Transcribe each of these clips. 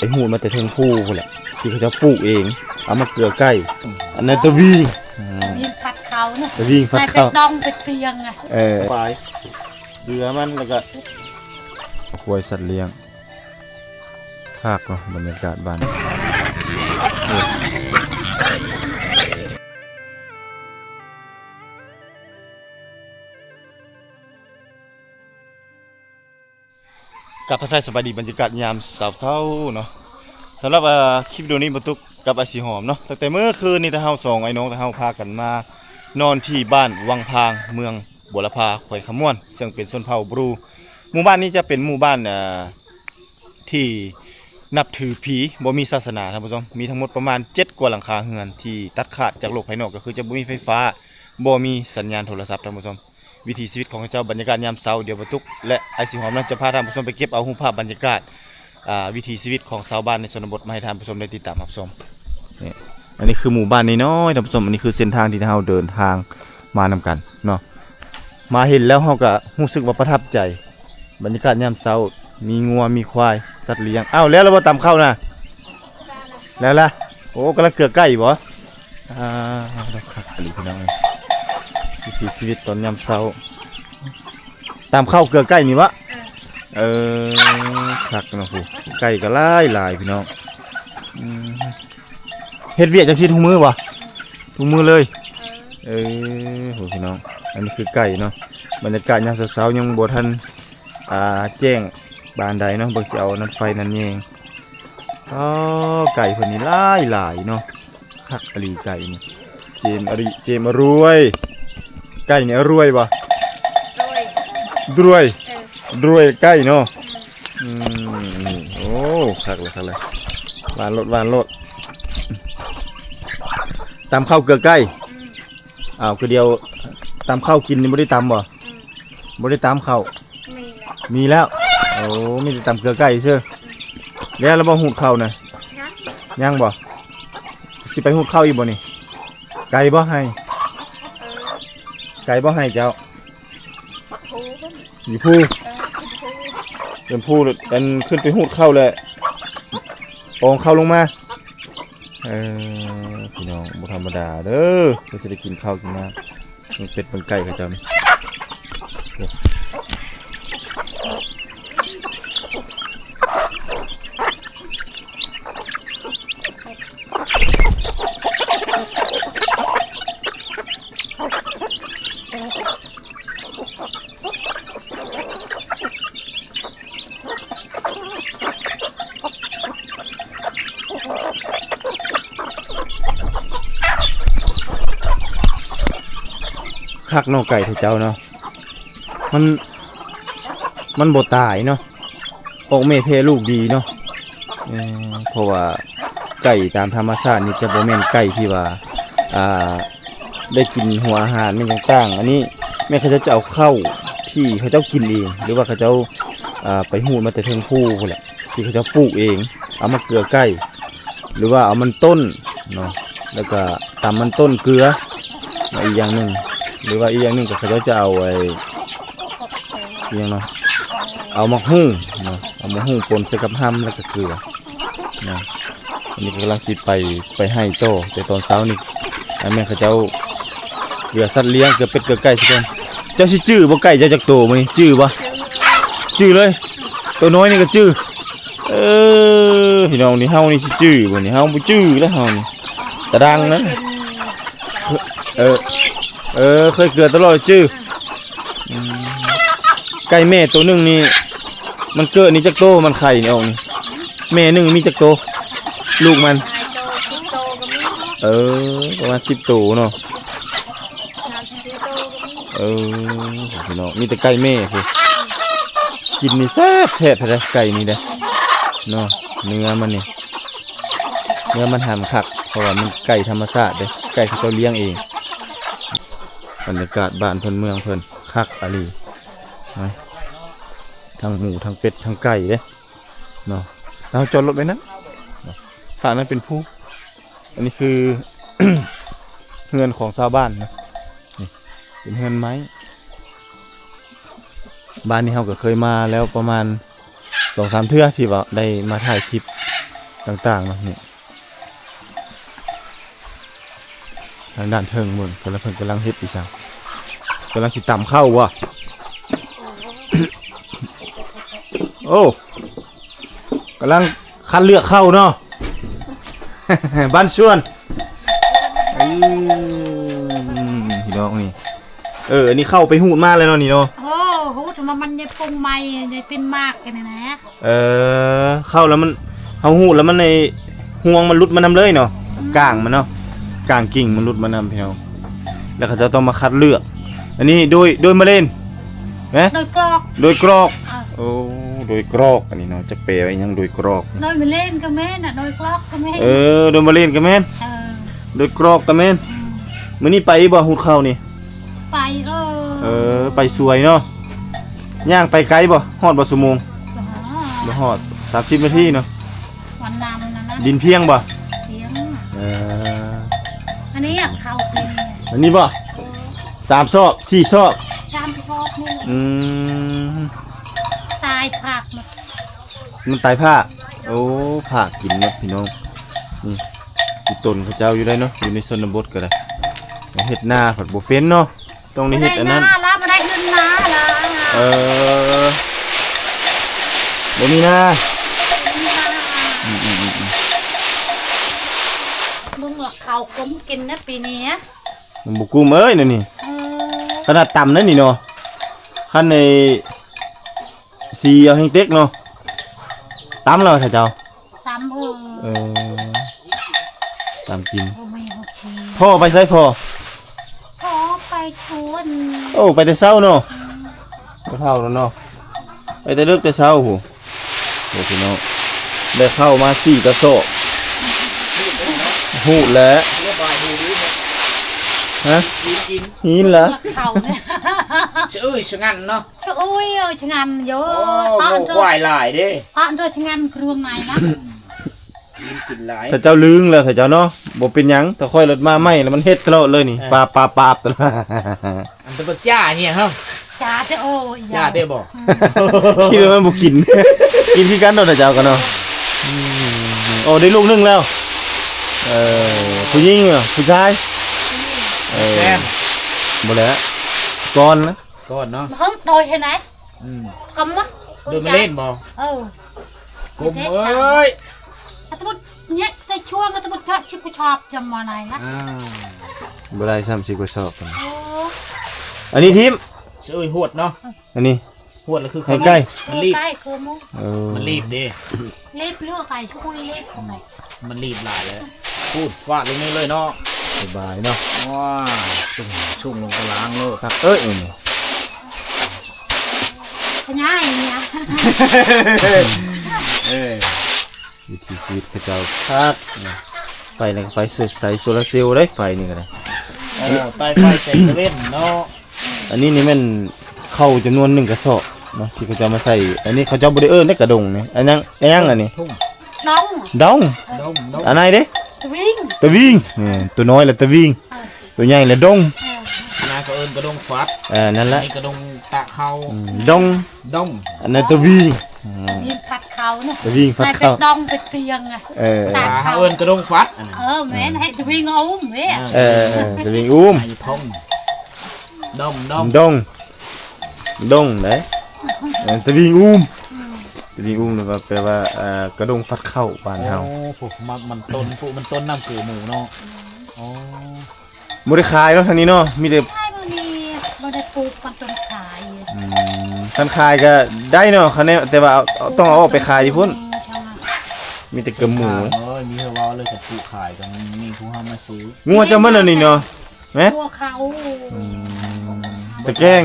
ໄປຮູດມາແຕ່ເທິງພູພຸ້ນແຫຼະ ທີ່ເຂົາເຈົ້າປູກເອງ ເອົາມາເກືອໄກ່. ອັນນັ້ນຕະວິງ ອືມ ຕະວິງພັດເຂົ້ານະ ຕະວິງພັດເຂົ້າ ໃຫ້ໄປຕ້ອງໄປຕຽງອະ ເອີ ໄປເຫຼືອມັນ ແລ້ວກໍຄວາຍສັດລ້ຽງ. ຄັກເນາະ ບັນຍາກາດບ້ານ. ກັບທັກທາຍສະບາຍດີ ບັນຍາກາດຍາມເຊົ້າໆເນາະ. ສຳລັບ ເອີ ຄລິບວິດີໂອນີ້ ບໍ່ຕຸກກັບອ້າຍສີຫອມເນາະ ຕັ້ງແຕ່ມື້ຄືນນີ້ ທາງເຮົາສອງອ້າຍນ້ອງ ທາງເຮົາພາກັນມານອນທີ່ບ້ານວັງພາງ ເມືອງບົວລະພາ ແຂວງຄຳມ່ວນ ເຊິ່ງເປັນຊົນເຜົ່າບຣູ. ໝູ່ບ້ານນີ້ຈະເປັນໝູ່ບ້ານ ເອີ ທີ່ນັບຖືຜີ ບໍ່ມີສາສະໜາ ທ່ານຜູ້ຊົມ. ມີທັງໝົດປະມານເຈັດກວ່າຫຼັງຄາເຮືອນ ທີ່ຕັດຂາດຈາກໂລກພາຍນອກ ກໍຄືຈະບໍ່ມີໄຟຟ້າ ບໍ່ມີສັນຍານໂທລະສັບ ທ່ານຜູ້ຊົມ. ວິຖີຊີວິດຂອງເຂົາເຈົ້າ ບັນຍາກາດຍາມເຊົ້າ. ດຽວບໍ່ຕຸກ ແລະ ອ້າຍສີຫອມນັ້ນຈະພາທ່ານຜູ້ຊົມໄປເກັບເອົາຮູບພາບບັນຍາກາດ ອາ ວິຖີຊີວິດຂອງຊາວບ້ານໃນຊົນນະບົດ ມາໃຫ້ທ່ານຜູ້ຊົມໄດ້ຕິດຕາມຮັບຊົມ. ນີ້ ອັນນີ້ຄືໝູ່ບ້ານນ້ອຍໆ ທ່ານຜູ້ຊົມ. ອັນນີ້ຄືເສັ້ນທາງທີ່ເຮົາເດີນທາງມານຳກັນເນາະ. ມາເຫັນແລ້ວເຮົາກໍຮູ້ສຶກວ່າປະທັບໃຈ ບັນຍາກາດຍາມເຊົ້າ ມີງົວ ມີຄວາຍ ສັດລ້ຽງ. ອ້າວ ແລ້ວລະບໍ່ຕຳເຂົ້ານະ? ແລ້ວລະ. ໂອ້ ກຳລັງເກືອໄກ່ບໍ? ອ່າ ຄັກອີ່ຫຼີພີ່ນ້ອງເອີຍ ວິຖີຊີວິດຕອນຍາມເຊົ້າ ຕຳເຂົ້າເກືອໄກ່ນີ້ບໍ? ເອີ ເອີ ຄັກເນາະ. ຜູ້ ໄກ່ກໍຫຼາຍໆ ພີ່ນ້ອງ. ອືມ ເຮັດວຽກຈັ່ງຊີ້ທຸກມື້ບໍ? ທຸກມື້ເລີຍ. ເອີ ໂຫ ພີ່ນ້ອງ ອັນນີ້ຄືໄກ່ເນາະ. ບັນຍາກາດຍາມເຊົ້າໆ ຍັງບໍ່ທັນ ອ່າ ແຈ້ງປານໃດເນາະ. ເບິ່ງ ຊິເອົານັ້ນ ໄຟນັ້ນແຍງ. ອໍ ໄກ່ເພິ່ນນີ້ຫຼາຍໆເນາະ. ຄັກອີ່ຫຼີໄກ່ນີ້. ເຈມອະລິ ເຈມອະລວຍ. ໄກ່ນີ້ອະລວຍບໍ່? ລວຍ ລວຍ ເອີ ລວຍໄກ່ເນາະ. ອືມ ອືມ ນີ້ ໂອ້ ຄັກເລີຍ ຄັກເລີຍ. ຫວານໂລດ ຫວານໂລດ. ຕຳເຂົ້າເກືອໄກ່. ອືມ ອ້າວ ຄືດຽວ ຕຳເຂົ້າກິນນີ້ບໍ່ໄດ້ຕຳບໍ່? ອືມ ບໍ່ໄດ້ຕຳເຂົ້າ. ມີແລ້ວ ມີແລ້ວ. ໂອ້ ມີແຕ່ຕຳເກືອໄກ່ຊື່. ອືມ ແລ້ວລະບໍ່ ຫູດເຂົ້ານະ? ຍັງ ຍັງບໍ່? ຊິໄປຫູດເຂົ້າອີກບໍ່ນີ້? ໄກບໍ່ໄຮ່? ເອີ ໄກບໍ່ໄຮ່ເຈົ້າ? ພູພຸ້ນ ຢູ່ພູ. ເອີ ຂຶ້ນພູ ເປັນພູ ອັນ ຂຶ້ນໄປຫູດເຂົ້າແລ້ວ ອອງເຂົ້າລົງມາ. ເອີ ພີ່ນ້ອງ ບໍ່ທຳມະດາເດີ ເພິ່ນຊິໄດ້ກິນເຂົ້າກິນນ້ຳ. ເບິ່ງເປັດເບິ່ງໄກ່ເຂົາເຈົ້ານີ້. ຄັກເນາະ ໄກ່ເຂົາເຈົ້າເນາະ ມັນ ມັນບໍ່ຕາຍເນາະ ອອກແມ່ແຜ່ລູກດີເນາະ. ເອີ ເພາະວ່າໄກ່ຕາມທຳມະຊາດນີ້ຈະບໍ່ແມ່ນໄກ່ທີ່ວ່າ ອ່າ ໄດ້ກິນຫົວອາຫານແມ່ນຕ່າງໆ. ອັນນີ້ແມ່ນເຂົາເຈົ້າຈະເອົາເຂົ້າທີ່ເຂົາເຈົ້າກິນເອງ ຫຼືວ່າເຂົາເຈົ້າ ອ່າ ໄປຮູດມາແຕ່ເທິງພູພຸ້ນແຫຼະ ທີ່ເຂົາເຈົ້າປູກເອງ ເອົາມາເກືອໄກ່ ຫຼືວ່າເອົາມັນຕົ້ນເນາະ ແລ້ວກະຕຳມັນຕົ້ນເກືອເນາະ ອີກຢ່າງໜຶ່ງ. ຫຼືວ່າອີກຢ່າງໜຶ່ງກໍເຂົາເຈົ້າຈະເອົາໄອ້ ອີ່ຫຍັງເນາະ ເອົາໝາກຫຸ່ງເນາະ ເອົາໝາກຫຸ່ງປົນໃສ່ກັບຮຳ ແລ້ວກໍເກືອເນາະ. ອັນນີ້ກໍກຳລັງຊິໄປ ໄປໄຮ່ຕໍ່ ແຕ່ຕອນເຊົ້ານີ້ ອັນແມ່ນເຂົາເຈົ້າເກືອສັດລ້ຽງ ເກືອເປັດເກືອໄກ່ຊະກ່ອນ. ເຈົ້າຊິຈື່ບໍ່ ໄກ່ເຈົ້າຈັກໂຕມື້ນີ້ ຈື່ບໍ່? ຈື່ເລີຍ ໂຕນ້ອຍນີ້ກໍຈື່. ເອີ ພີ່ນ້ອງນີ້ ເຮົານີ້ຊິຈື່ບໍ່ນີ້ ເຮົາບໍ່ຈື່ແລ້ວ ເຮົານີ້ຕາດັງນະ. ເອີ ເອີ ເຄີຍເກືອຕະຫຼອດ ຈື່. ອືມ ໄກ່ແມ່ໂຕໜຶ່ງນີ້ ມັນເກີດນີ້ຈັກໂຕ ມັນໄຂ່ນີ້ອອກນີ້ ແມ່ໜຶ່ງມີຈັກໂຕ ລູກມັນ? ຫຼາຍໂຕ ສິບໂຕກໍມີ. ເອີ ປະມານສິບໂຕເນາະ. ສາມສິບໂຕກໍມີ. ເອີ ພີ່ນ້ອງ ມີແຕ່ໄກ່ແມ່ພຸ້ນ ກິນນີ້ແຊບໆແທ້ໄກ່ນີ້ເດ້ເນາະ. ເນື້ອມັນນີ້ ເນື້ອມັນຫັນຄັກ ເພາະວ່າມັນໄກ່ທຳມະຊາດເດ້ ໄກ່ເຂົາເຈົ້າລ້ຽງເອງ. ບັນຍາກາດບ້ານເພິ່ນເມືອງເພິ່ນຄັກອີ່ຫຼີນະ ທັງໝູ ທັງເປັດ ທັງໄກ່ເດ້ເນາະ. ເຮົາຈອດລົດໄວ້ນັ້ນເນາະ ຂ້າງນັ້ນເປັນພູ. ອັນນີ້ຄືເຮືອນຂອງຊາວບ້ານນະ ນີ້ເປັນເຮືອນໄມ້. ບ້ານນີ້ເຮົາກໍເຄີຍມາແລ້ວປະມານ ສອງສາມເທື່ອທີ່ວ່າໄດ້ມາຖ່າຍຄລິບ ຕ່າງໆເນາະ ນີ້ ທາງດ້ານເທິງເບິ່ງ ກຳລັງ ເພິ່ນກຳລັງເຮັດອີ່ຫຍັງ ກຳລັງຊິຕຳເຂົ້າບໍ່? ໂອ້ ກຳລັງຄັດເລືອກເຂົ້າເນາະ ບ້ານສວນ ອືມ ພີ່ນ້ອງນີ້ ເອີ ອັນນີ້ເຂົ້າໄປຮູດມາແລ້ວເນາະນີ້ເນາະ ໂອ້ ຮູດມາ ມັນຍັງປົງໃໝ່ ຍັງເປັນໝາກກັນນະ ເອີ ເຂົ້າແລ້ວມັນ ເຮົາຮູດແລ້ວມັນ ໄອ້ຮວງມັນຫຼຸດມານຳເລີຍເນາະ ອືມ ກ້າງມັນເນາະ ກ້າງກິ່ງມັນຫຼຸດມານຳ ພີ່ນ້ອງ ແລ້ວເຂົາເຈົ້າຕ້ອງມາຄັດເລືອກ ອັນນີ້ໂດຍ ໂດຍມະເລັນ ແມ່ນ ໂດຍກຣອກ ໂດຍກຣອກ ເອີ ໂອ້ ໂດຍກຣອກ ອັນນີ້ເນາະ ຈະແປວ່າຫຍັງ ໂດຍກຣອກ ໂດຍມະເລັນກໍແມ່ນນະ ໂດຍກຣອກກໍແມ່ນ ເອີ ໂດຍມະເລັນກໍແມ່ນ ເອີ ໂດຍກຣອກກໍແມ່ນ ອືມ ມື້ນີ້ໄປບໍ່ ຮູດເຂົ້ານີ້? ໄປ ເອີ ເອີ ໄປສວຍເນາະ ຍ່າງໄປໄກບໍ່? ຮອດບໍ່ຊົ່ວໂມງ? ບໍ່ຮອດ ບໍ່ຮອດ ສາມສິບນາທີເນາະ ວັນນຳນັ້ນນະ ດິນພຽງບໍ່? ພຽງ ເອີ ອັນນີ້ເຂົ້າເປັນ ອັນນີ້ບໍ່? ສາມຊອກ ສີ່ຊອກ ສາມຊອກນີ້ ອືມ ຕາຍພາກໝົດ ມັນຕາຍພາກ ໂອ້ ພາກກິນໝົດ ພີ່ນ້ອງ ນີ້ ມີຕົນເຂົາເຈົ້າຢູ່ໄດ໋ເນາະ ຢູ່ໃນຊົນນະບົດກໍໄດ້ ເຮັດນາພັດບໍ່ເປັນເນາະ ຕ້ອງໄດ້ເຮັດອັນນັ້ນ ບໍ່ໄດ້ນາລະ ບໍ່ໄດ້ເຮືອນນາລະ ເອີ ບໍ່ມີນາ ບໍ່ມີນາ ອືມໆໆໆ ເບິ່ງວ່າເຂົ້າກົມກິນນະປີນີ້ ມັນບໍ່ກຸ້ມເອີຍ ແນວນີ້ ເອີ ຂະໜາດຕຳນັ້ນນີ້ເນາະ ຄັນໄດ້ສີເອົາແຮງເຕັກເນາະ ຕຳແລ້ວເຂົາເຈົ້າ ຕຳ ເອີ ເອີ ຕຳກິນ ບໍ່ມີຫົວຊີ ພໍ່ໄປໃສພໍ່? ພໍ່ໄປສວນ ໂອ້ ໄປແຕ່ເຊົ້າເນາະ ອືມ ບໍ່ເຖົ້າແລ້ວເນາະ ໄປແຕ່ເລິກແຕ່ເຊົ້າພຸ້ນ ໂອ້ ພີ່ນ້ອງ ໄດ້ເຂົ້າມາສີ່ກະສອບ ຫູດແຫຼະ ຮະ ຫີນລະ ເຂົ້າ ສະເອີຍສະງັນເນາະ ສະເອີຍສະງັນໂຍ ໂອ້ ປະໂມຄວາຍຫຼາຍເດ້ ປະໂດຍສະງັນກຣວງໃນລະ ກິນຫຼາຍ ຖ້າເຈົ້າລຶງແລ້ວ ຖ້າເຈົ້າເນາະ ບໍ່ເປັນຫຍັງ ຖ້າຂ້ອຍລະມາໃໝ່ລະ ມັນເຮັດຕະຫຼອດເລີຍນີ້ ເອີ ປາບໆໆ ຕະຫຼອດ ອັນຕະບັກຈ້ານີ້ເຮົາ ຈ້າແທ້ ໂອ້ຍ ຈ້າແທ້ບໍ່? ອືມ ຄິດວ່າມັນບໍ່ກິນ ກິນຄືກັນເນາະ ເຈົ້າກໍເນາະ ອືມ ໂອ້ ໄດ້ລູກໜຶ່ງແລ້ວ ເອີ ຜູ້ຍິງ ຜູ້ຊາຍ ເອີ ແຊມ ບໍ່ແຫຼະ ກ່ອນນະ ກ່ອນເນາະ ຫ້ອງໂຕເຮັດໄດ ອືມ ກຳມະ ໂດຍມະເລັນບໍ່? ເອີ ກົມເອີຍ ອາດຕະບຸດເນຍ ແຕ່ຊົ່ວກໍຕະບຸດເຈາະຊິບຜິດຊອບຈຳບໍ່ໄດ້ລະ ອ່າ ບໍ່ໄດ້ຊ້ຳ ຊິບໍ່ຊອບ ເອີ ອັນນີ້ທີມ ເອີຍ ຫວດເນາະ ອັນນີ້ຫວດລະຄືເຂົາ ໃກ້ ມັນລີບ ເອີ ມັນລີບເດ້ ລີບເລືອກໄປ ທຸຍລີບ ມັນລີບຫຼາຍແລ້ວ ພູດຟາດລົງນີ້ເລີຍເນາະ ສະບາຍເນາະ ວ້າ ຊຸ່ງລົງກະລາງໂລດ ເອີຍ ພະຍາອີ່ຫຍັງ ເອີ ວິຖີຊີວິດເຂົາເຈົ້າຄັກນະ ໄຟນີ້ກໍໄຟສະ ໄຟໂຊລາເຊວເດ້ ໄຟນີ້ກໍໄດ້ ເອີ ໄຟ ໄຟແສງຕາເວັນເນາະ ອັນນີ້ນີ້ແມ່ນເຂົ້າຈຳນວນໜຶ່ງກະສອບເນາະ ທີ່ເຂົາເຈົ້າມາໃສ່ ອັນນີ້ເຂົາເຈົ້າບໍ່ໄດ້ເອີ້ນເດ້ ກະດົງນີ້ ອັນຫຍັງ ອັນຫຍັງອັນນີ້? ດົງ ດົງ ດົງ ອັນໃດເດ້? ຕະວິງ ຕະວິງ ນີ້ ໂຕນ້ອຍລະຕະວິງ ເອີ ໂຕໃຫຍ່ລະດົງ ເອີ ອັນນັ້ນເຂົາເອີ້ນກະດົງຟັດ ເອີ ນັ້ນລະ ອັນນີ້ກະດົງຕະເຂົ້າ ອືມ ດົງ ດົງ ອັນນັ້ນຕະວິງ ອືມ ຕະວິງຟັດເຂົ້າເນາະ ຕະວິງຟັດເຂົ້າ ໃຫ້ເປັນດົງເປັນຕຽງອະ ເອີ ຕະເຂົ້າ ເອີ້ນກະດົງຟັດ ເອີ ແມ່ນ ໃຫ້ຕະວິງອຸ້ມເດ້ ເອີ ເອີ ເອີ ຕະວິງອຸ້ມ ໃຫ້ທ້ອງ ດົງ ດົງ ດົງ ດົງໄດ໋ ເອີ ຕະວິງອຸ້ມ ອືມ ຕະວິງອຸ້ມແປວ່າ ເອີ ກະດົງຟັດເຂົ້າບ້ານເຮົາ ໂອ້ ມັນ ມັນຕົ້ນ ມັນຕົ້ນນ້ຳເກືອໝູເນາະ ອືມ ໂອ້ ບໍ່ໄດ້ຂາຍເນາະ ທາງນີ້ເນາະ ມີແຕ່ ຂາຍບໍ່ມີ ບໍ່ໄດ້ປູກມັນຕົ້ນຂາຍ ອືມ ຄັນຂາຍກໍໄດ້ເນາະ ຄັນແນວ ແຕ່ວ່າເອົາ ເອົາ ຕ້ອງເອົາອອກໄປຂາຍຢູ່ພຸ້ນ ມີແຕ່ເກືອໝູ ໂອ້ຍ ມີເຮົາເວົ້າເລີຍ ຄັນປູກຂາຍກໍມີ ມີຜູ້ເຮົາມາຊື້ ງົວເຈົ້າມັນອັນນີ້ເນາະ ແມ່ນ ຕົວເຂົາ ອືມ ຕະແກງ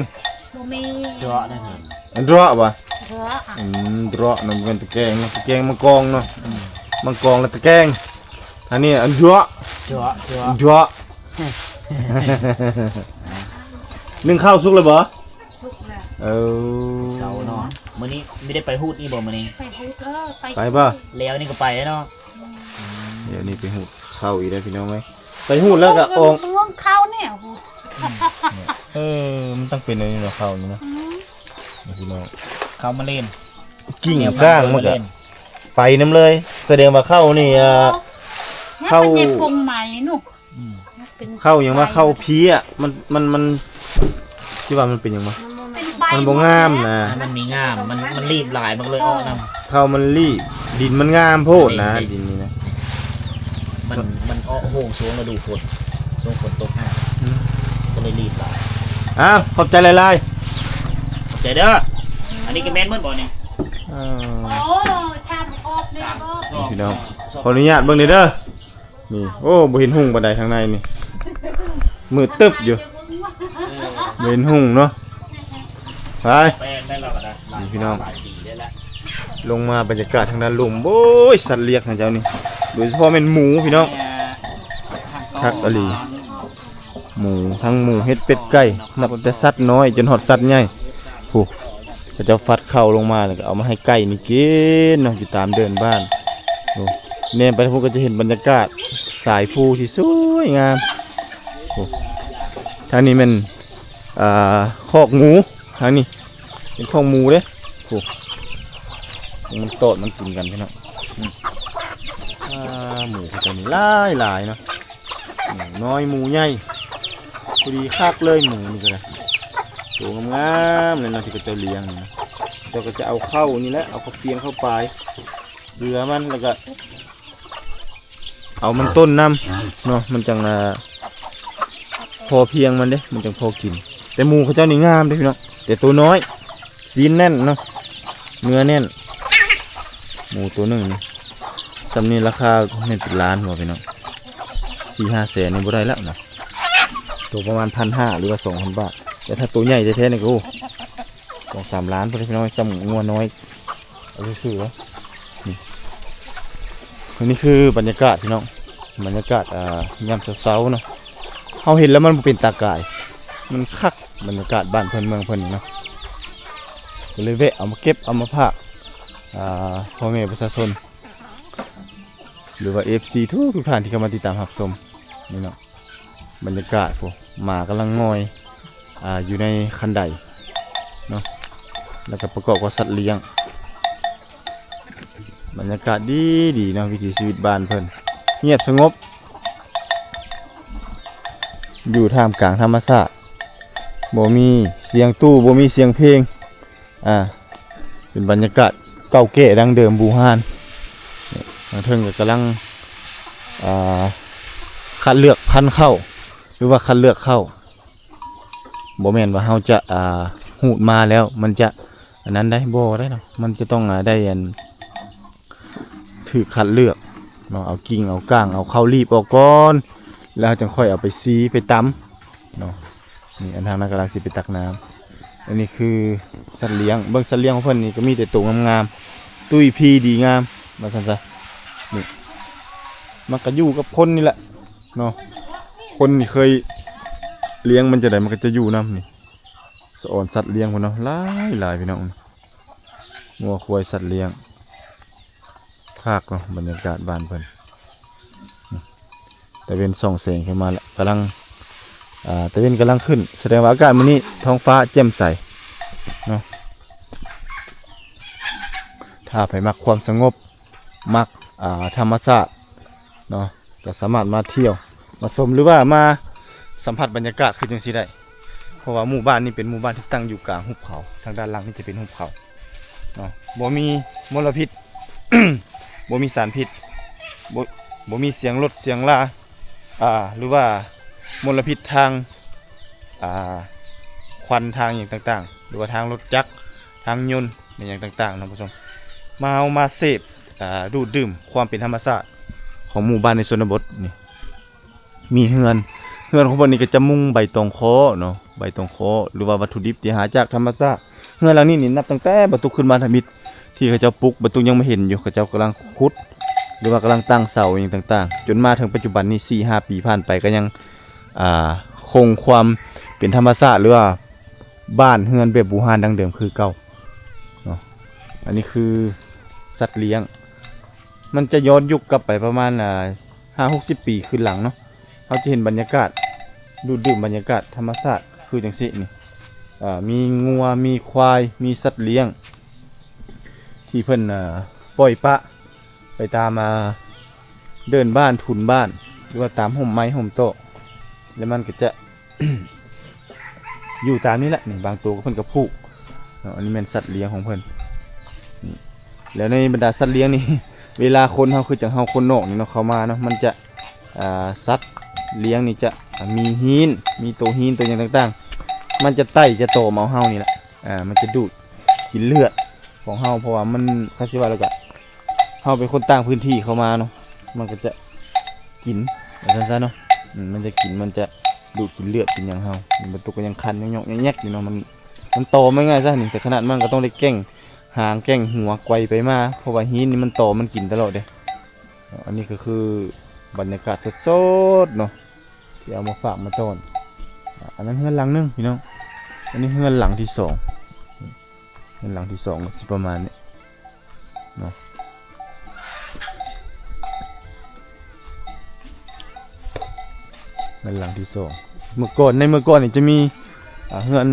ບໍ່ມີ ເຈາະໄດ້ເຖິງ ອັນເດາະບໍ່? ເດາະ ອືມ ເດາະນະ ບໍ່ແມ່ນຕະແກງນະ ຕະແກງມັງກອງເນາະ ອືມ ມັງກອງລະຕະແກງ ອັນນີ້ອັນເດາະ ເຈາະ ເຈາະ ເດາະ ໜຶ້ງເຂົ້າສຸກແລ້ວບໍ່? ສຸກແລ້ວ ເອີ ເຊົ້າເນາະ ມື້ນີ້ມີໄດ້ໄປຮູດອີກບໍ່ມື້ນີ້? ໄປຮູດ ເອີ ໄປ ໄປບໍ່? ແລ້ວນີ້ກໍໄປເນາະ ອືມ ດຽວນີ້ໄປຮູດເຂົ້າອີກແລ້ວ ພີ່ນ້ອງເອີຍ ໄປຮູດແລ້ວກໍອອກ ເບິ່ງເຂົ້າແນວ ເອີ ມັນຕ້ອງເປັນແນວນີ້ເນາະ ເຂົ້ານີ້ເນາະ ອືມ ພີ່ນ້ອງ ເຂົ້າມາເລັນ ກິ່ງກ້າງມັນກໍ ໄປນຳເລີຍ. ສະແດງວ່າເຂົ້ານີ້ ເອີ ເຂົ້າ ຍັກເປັນໃຫຍ່ປົງໃໝ່ລູກ ອືມ ຍັກເປັນ ເຂົ້າຫຍັງວ່າ ເຂົ້າເພຍ ມັນ ມັນ ມັນ ຊິວ່າມັນເປັນຫຍັງວະ? ມັນບໍ່ ມັນບໍ່ງາມນະ ມັນມີງາມ ມັນ ມັນລີບຫຼາຍ ມັນກໍເລີຍອອກນຳ ເຂົ້າມັນລີບ ດິນມັນງາມໂພດນະ ດິນນີ້ນະ ມັນ ມັນອອກໂຮງຊ່ວງລະດູຝົນ ຊ່ວງຝົນຕົກຫາ ອືມ ກໍເລີຍລີບຫຼາຍ. ອ້າວ ຂອບໃຈຫຼາຍໆ ຂອບໃຈເດີ. ອັນນີ້ກໍແມ່ນໝົດບໍ່ນີ້? ເອີ ໂອ້ ຊາມອອກແມ່ນບໍ່? ນີ້ພີ່ນ້ອງ ຂໍອະນຸຍາດເບິ່ງແດ່ເດີ. ນີ້ ໂອ້ ບໍ່ເຫັນຮຸ່ງປານໃດທາງໃນນີ້ ມືດຕຶບຢູ່ ບໍ່ເຫັນຮຸ່ງເນາະ. ໄປ ນີ້ພີ່ນ້ອງ ລົງມາບັນຍາກາດທາງດ້ານລຸ່ມ ໂອ້ຍ ສັດລ້ຽງຂອງເຈົ້ານີ້ ໂດຍສະເພາະແມ່ນໝູພີ່ນ້ອງ ຄັກອີ່ຫຼີ. ໝູ ທັງໝູ ເຫັດ ເປັດ ໄກ່ ນັບແຕ່ສັດນ້ອຍຈົນຮອດສັດໃຫຍ່ ຜູ້ ເຂົາເຈົ້າຟັດເຂົ້າລົງມາ ແລ້ວກໍເອົາມາໃຫ້ໄກ່ນີ້ກິນເນາະ ຢູ່ຕາມເດີ່ນບ້ານ. ໂອ້ ແນມໄປທາງພຸ້ນກໍຈະເຫັນບັນຍາກາດສາຍພູທີ່ສວຍງາມ. ໂອ້ ທາງນີ້ແມ່ນ ອ່າ ຄອກໝູ ທາງນີ້ເປັນຄອກໝູເດ້. ໂອ້ ມັນຕອດມັນກິນກັນພີ່ນ້ອງ. ອືມ ອ່າ ໝູເຂົາເຈົ້ານີ້ຫຼາຍໆເນາະ. ໝູນ້ອຍໝູໃຫຍ່ ພໍດີຄັກເລີຍ. ໝູນີ້ກໍໄດ້ ໂຕງາມໆເລີຍເນາະ ທີ່ເຂົາເຈົ້າລ້ຽງນີ້ນະ. ເຂົາເຈົ້າກໍຈະເອົາເຂົ້ານີ້ແຫຼະ ເອົາເຂົ້າປຽງເຂົ້າປາຍ ເກືອມັນ ແລ້ວກໍເອົາມັນຕົ້ນນຳເນາະ ມັນຈັ່ງ ອ່າ ພໍພຽງມັນເດ້ ມັນຈັ່ງພໍກິນ. ແຕ່ໝູເຂົາເຈົ້ານີ້ງາມເດ້ພີ່ນ້ອງ ແຕ່ໂຕນ້ອຍ ຊີ້ນແໜ້ນເນາະ ເນື້ອແໜ້ນ. ໝູໂຕໜຶ່ງນີ້ ສ່ຳນີ້ລາຄາແມ່ນເປັນລ້ານບໍ່ພີ່ນ້ອງ? ສີ່ຫ້າແສນນີ້ບໍ່ໄດ້ແລ້ວນະ ໂຕປະມານພັນຫ້າ ຫຼືວ່າສອງພັນບາດ. ແຕ່ຖ້າໂຕໃຫຍ່ແທ້ໆນີ້ກໍ ໂອ້ ສອງສາມລ້ານພຸ້ນພີ່ນ້ອງ ສ່ຳງົວນ້ອຍ. ເອົາຊື່ໆ ນີ້ ອັນນີ້ຄືບັນຍາກາດພີ່ນ້ອງ ບັນຍາກາດ ອ່າ ຍາມເຊົ້າໆເນາະ. ເຮົາເຫັນແລ້ວມັນບໍ່ເປັນຕາກາຍ ມັນຄັກ ບັນຍາກາດບ້ານເພິ່ນເມືອງເພິ່ນນີ້ເນາະ ກໍເລີຍແວະເອົາມາເກັບເອົາມາຝາກ ອ່າ ພໍ່ແມ່ປະຊາຊົນ ຫຼືວ່າ ເອັຟຊີ ທຸກໆທ່ານທີ່ເຂົ້າມາຕິດຕາມຮັບຊົມນີ້ເນາະ. ບັນຍາກາດ ໂອ້ ໝາກຳລັງງ່ອຍ ອ່າ ຢູ່ໃນຄັນໄດເນາະ ແລ້ວກໍປະກອບກັບສັດລ້ຽງ. ບັນຍາກາດດີໆເນາະ ວິຖີຊີວິດບ້ານເພິ່ນ ງຽບສະຫງົບ ຢູ່ທ່າມກາງທຳມະຊາດ ບໍ່ມີສຽງຕູ້ ບໍ່ມີສຽງເພງ. ອ່າ ເປັນບັນຍາກາດເກົ່າແກ່ດັ້ງເດີມບູຮານ. ທາງເທິງກໍກຳລັງ ອ່າ ຄັດເລືອກພັນເຂົ້າ ຫຼືວ່າຄັດເລືອກເຂົ້າ. ບໍ່ແມ່ນວ່າເຮົາຈະ ອ່າ ຮູດມາແລ້ວມັນຈະອັນນັ້ນໄດ້ ບໍ່ໄດ້ເນາະ. ມັນຈະຕ້ອງ ອ່າ ໄດ້ອັນ ຖືກຄັດເລືອກເນາະ ເອົາກິ່ງເອົາກ້າງ ເອົາເຂົ້າລີບອອກກ່ອນ ແລ້ວເຮົາຈັ່ງຄ່ອຍເອົາໄປຊີໄປຕຳເນາະ. ນີ້ ອັນທາງນັ້ນກຳລັງຊິໄປຕັກນ້ຳ. ອັນນີ້ຄືສັດລ້ຽງ ເບິ່ງສັດລ້ຽງຂອງເພິ່ນນີ້ກໍມີແຕ່ໂຕງາມໆ ຕຸ້ຍພີດີງາມວ່າຊັ້ນຊະ. ນີ້ ມັນກໍຢູ່ກັບຄົນນີ້ແຫຼະເນາະ ຄົນທີ່ເຄີຍລ້ຽງມັນຈັ່ງໃດ ມັນກໍຈະຢູ່ນຳ. ນີ້ ສະອອນສັດລ້ຽງພຸ້ນເນາະ ຫຼາຍໆ ພີ່ນ້ອງ ງົວຄວາຍ ສັດລ້ຽງ. ຄັກເນາະ ບັນຍາກາດບ້ານເພິ່ນ. ຕາເວັນສ່ອງແສງຂຶ້ນມາແລ້ວ ກຳລັງ ອ່າ ຕາເວັນກຳລັງຂຶ້ນ ສະແດງວ່າອາກາດມື້ນີ້ທ້ອງຟ້າແຈ່ມໃສເນາະ. ຖ້າໃຜມັກຄວາມສະຫງົບ ມັກ ອ່າ ທຳມະຊາດເນາະ ກໍສາມາດມາທ່ຽວ ມາຊົມ ຫຼືວ່າມາສຳຜັດບັນຍາກາດຄືຈັ່ງຊີ້ໄດ້. ເພາະວ່າໝູ່ບ້ານນີ້ເປັນໝູ່ບ້ານທີ່ຕັ້ງຢູ່ກາງຫຸບເຂົາ ທາງດ້ານຫຼັງນີ້ຈະເປັນຫຸບເຂົາເນາະ ບໍ່ມີມົນລະພິດ ບໍ່ມີສານພິດ ບໍ່ ບໍ່ມີສຽງລົດສຽງລາ ອ່າ ຫຼືວ່າມົນລະພິດທາງ ອ່າ ຄວັນທາງຫຍັງຕ່າງໆ ຫຼືວ່າທາງລົດຈັກ ທາງຍົນ ແມ່ນຫຍັງຕ່າງໆເນາະ ທ່ານຜູ້ຊົມ. ມາ ເຮົາມາເສບ ອ່າ ດູດດື່ມຄວາມເປັນທຳມະຊາດຂອງໝູ່ບ້ານໃນຊົນນະບົດນີ້. ມີເຮືອນ ເຮືອນຂອງເພິ່ນນີ້ກໍຈະມຸງໃບຕອງຄໍເນາະ ໃບຕອງຄໍ ຫຼືວ່າວັດຖຸດິບທີ່ຫາຈາກທຳມະຊາດ. ເຮືອນຫຼັງນີ້ນີ້ ນັບຕັ້ງແຕ່ບ່າວຕຸກຂຶ້ນມາທຳອິດ ທີ່ເຂົາເຈົ້າປຸກ ບ່າວຕຸກຍັງມາເຫັນຢູ່ ເຂົາເຈົ້າກຳລັງຂຸດ ຫຼືວ່າກຳລັງຕັ້ງເສົາຫຍັງຕ່າງໆ ຈົນມາເຖິງປັດຈຸບັນນີ້ ສີ່ຫ້າປີຜ່ານໄປ ກໍຍັງ ອ່າ ຄົງຄວາມເປັນທຳມະຊາດ ຫຼືວ່າບ້ານເຮືອນແບບບູຮານດັ້ງເດີມຄືເກົ່າເນາະ. ອັນນີ້ຄືສັດລ້ຽງ ມັນຈະຍ້ອນຍຸກກັບໄປປະມານ ອ່າ ຫ້າຫົກສິບປີຄືນຫຼັງເນາະ. ເຮົາຈະເຫັນບັນຍາກາດ ດູດດື່ມບັນຍາກາດທຳມະຊາດຄືຈັ່ງຊີ້ນີ້ ອ່າ ມີງົວ ມີຄວາຍ ມີສັດລ້ຽງ ທີ່ເພິ່ນ ອ່າ ປ່ອຍປະ ໄປຕາມ ອ່າ ເດີ່ນບ້ານ ທຸນບ້ານ ຫຼືວ່າຕາມຮົ່ມໄມ້ຮົ່ມຕອກ ແລ້ວມັນກໍຈະ ຢູ່ຕາມນີ້ແຫຼະ. ນີ້ບາງໂຕກໍເພິ່ນກໍຜູກເນາະ. ອັນນີ້ແມ່ນສັດລ້ຽງຂອງເພິ່ນນີ້. ແລ້ວໃນບັນດາສັດລ້ຽງນີ້ ເວລາຄົນເຮົາ ຄືຈັ່ງເຮົາຄົນນອກນີ້ເນາະ ເຂົ້າມາເນາະ ມັນຈະ ອ່າ ສັດລ້ຽງນີ້ຈະ ອ່າ ມີຮີນ ມີໂຕຮີນ ໂຕຫຍັງຕ່າງໆ ມັນຈະໄຕ່ຈະຕອມເອົາເຮົານີ້ແຫຼະ. ອ່າ ມັນຈະດູດກິນເລືອດຂອງເຮົາ ເພາະວ່າມັນ ຄັນຊິວ່າແລ້ວກະ ເຮົາເປັນຄົນຕ່າງພື້ນທີ່ເຂົ້າມາເນາະ ມັນກໍຈະກິນ ວ່າຊັ້ນຊະເນາະ. ອືມ ມັນຈະກິນ ມັນຈະດູດກິນເລືອດກິນຫຍັງເຮົາ. ບັນຕຸກກໍຍັງຄັນ ຍັງຍອກແຍກຢູ່ເນາະ. ມັນ ມັນຕອມ ເວົ້າງ່າຍໆຊະນີ້ ແຕ່ຂະໜາດມັນກໍຕ້ອງໄດ້ແກ່ງຫາງແກ່ງຫົວໄກວໄປມາ ເພາະວ່າຮີນນີ້ມັນຕອມ ມັນກິນຕະຫຼອດເດ້. ອັນນີ້ກໍຄືບັນຍາກາດສົດໆເນາະ ທີ່ເອົາມາຝາກມາຕ້ອນ. ອັນນັ້ນເຮືອນຫຼັງໜຶ່ງພີ່ນ້ອງ ອັນນີ້ເຮືອນຫຼັງທີສອງ. ເຮືອນຫຼັງທີສອງກໍຊິປະມານນີ້ເນາະ ເຮືອນຫຼັງທີສອງ. ເມື່ອກ່ອນ ໃນເມື່ອກ່ອນນີ້ຈະມີ ອ່າ ເຮືອນ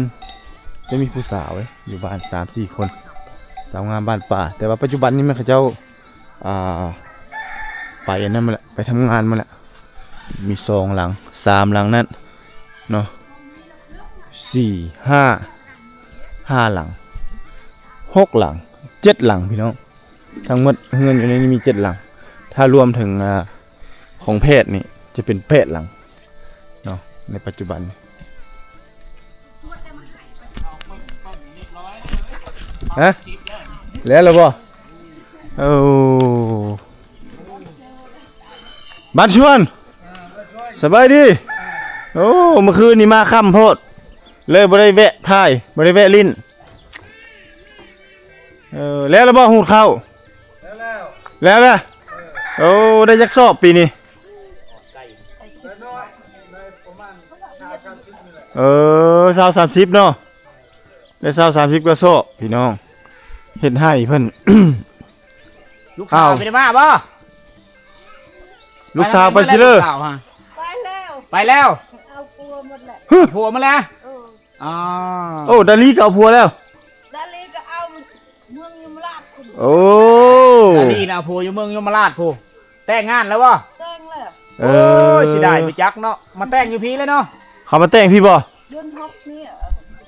ຈະມີຜູ້ສາວເດ້ ຢູ່ບ້ານສາມສີ່ຄົນ ສາວງາມບ້ານປ່າ ແຕ່ວ່າປັດຈຸບັນນີ້ແມ່ນເຂົາເຈົ້າ ອ່າ ໄປອັນນັ້ນໝົດແຫຼະ ໄປທຳງານໝົດແຫຼະ. ມີສອງຫຼັງ ສາມຫຼັງນັ້ນເນາະ ສີ່ ຫ້າ ຫ້າຫຼັງ ຫົກຫຼັງ ເຈັດຫຼັງພີ່ນ້ອງ. ທັງໝົດເຮືອນຢູ່ໃນນີ້ມີເຈັດຫຼັງ ຖ້າລວມເຖິງ ອ່າ ຂອງແພດນີ້ຈະເປັນແປດຫຼັງເນາະ ໃນປັດຈຸບັນ. ຮະ ແລ້ວລະບໍ່? ໂອ້ ບ້ານຊວນ ສະບາຍດີ. ໂອ້ ມື້ຄືນນີ້ມາຄ່ຳໂພດ ເລີຍບໍ່ໄດ້ແວະຖ່າຍ ບໍ່ໄດ້ແວະຫຼິ້ນ. ເອີ ແລ້ວລະບໍ່? ຫູດເຂົ້າ ແລ້ວ ແລ້ວລະ. ເອີ ໂອ້ ໄດ້ຈັກສອບປີນີ້? ເອີ ຊາວ ສາມສິບເນາະ ໄດ້ຊາວ ສາມສິບກວ່າສອບພີ່ນ້ອງ. ເຮັດໃຫ້ເພິ່ນ ລູກສາວ ອ້າວ ໄປໄດ້ມາບໍ່? ລູກສາວໄປຊິເລີ? ລູກສາວຫະ ໄປແລ້ວ ໄປແລ້ວ ເອົາຜົວໝົດແລ້ວ ເອົາຜົວໝົດແລ້ວ. ເອີ ອໍ ໂອ້ ດາລີກໍເອົາຜົວແລ້ວ ດາລີກໍເອົາເມືອງຍົມມະລາດພຸ້ນ. ໂອ້ ດາລີນະເອົາຜົວຢູ່ເມືອງຍົມມະລາດພຸ້ນ. ແຕ່ງງານແລ້ວບໍ່? ແຕ່ງແລ້ວ. ເອີ ໂອ້ຍ ເສຍດາຍບໍ່ຈັກເນາະ ມາແຕ່ງຢູ່ພີ້ເລີຍເນາະ. ເຂົາມາແຕ່ງພີ້ບໍ່? ເດືອນຫົກນີ້.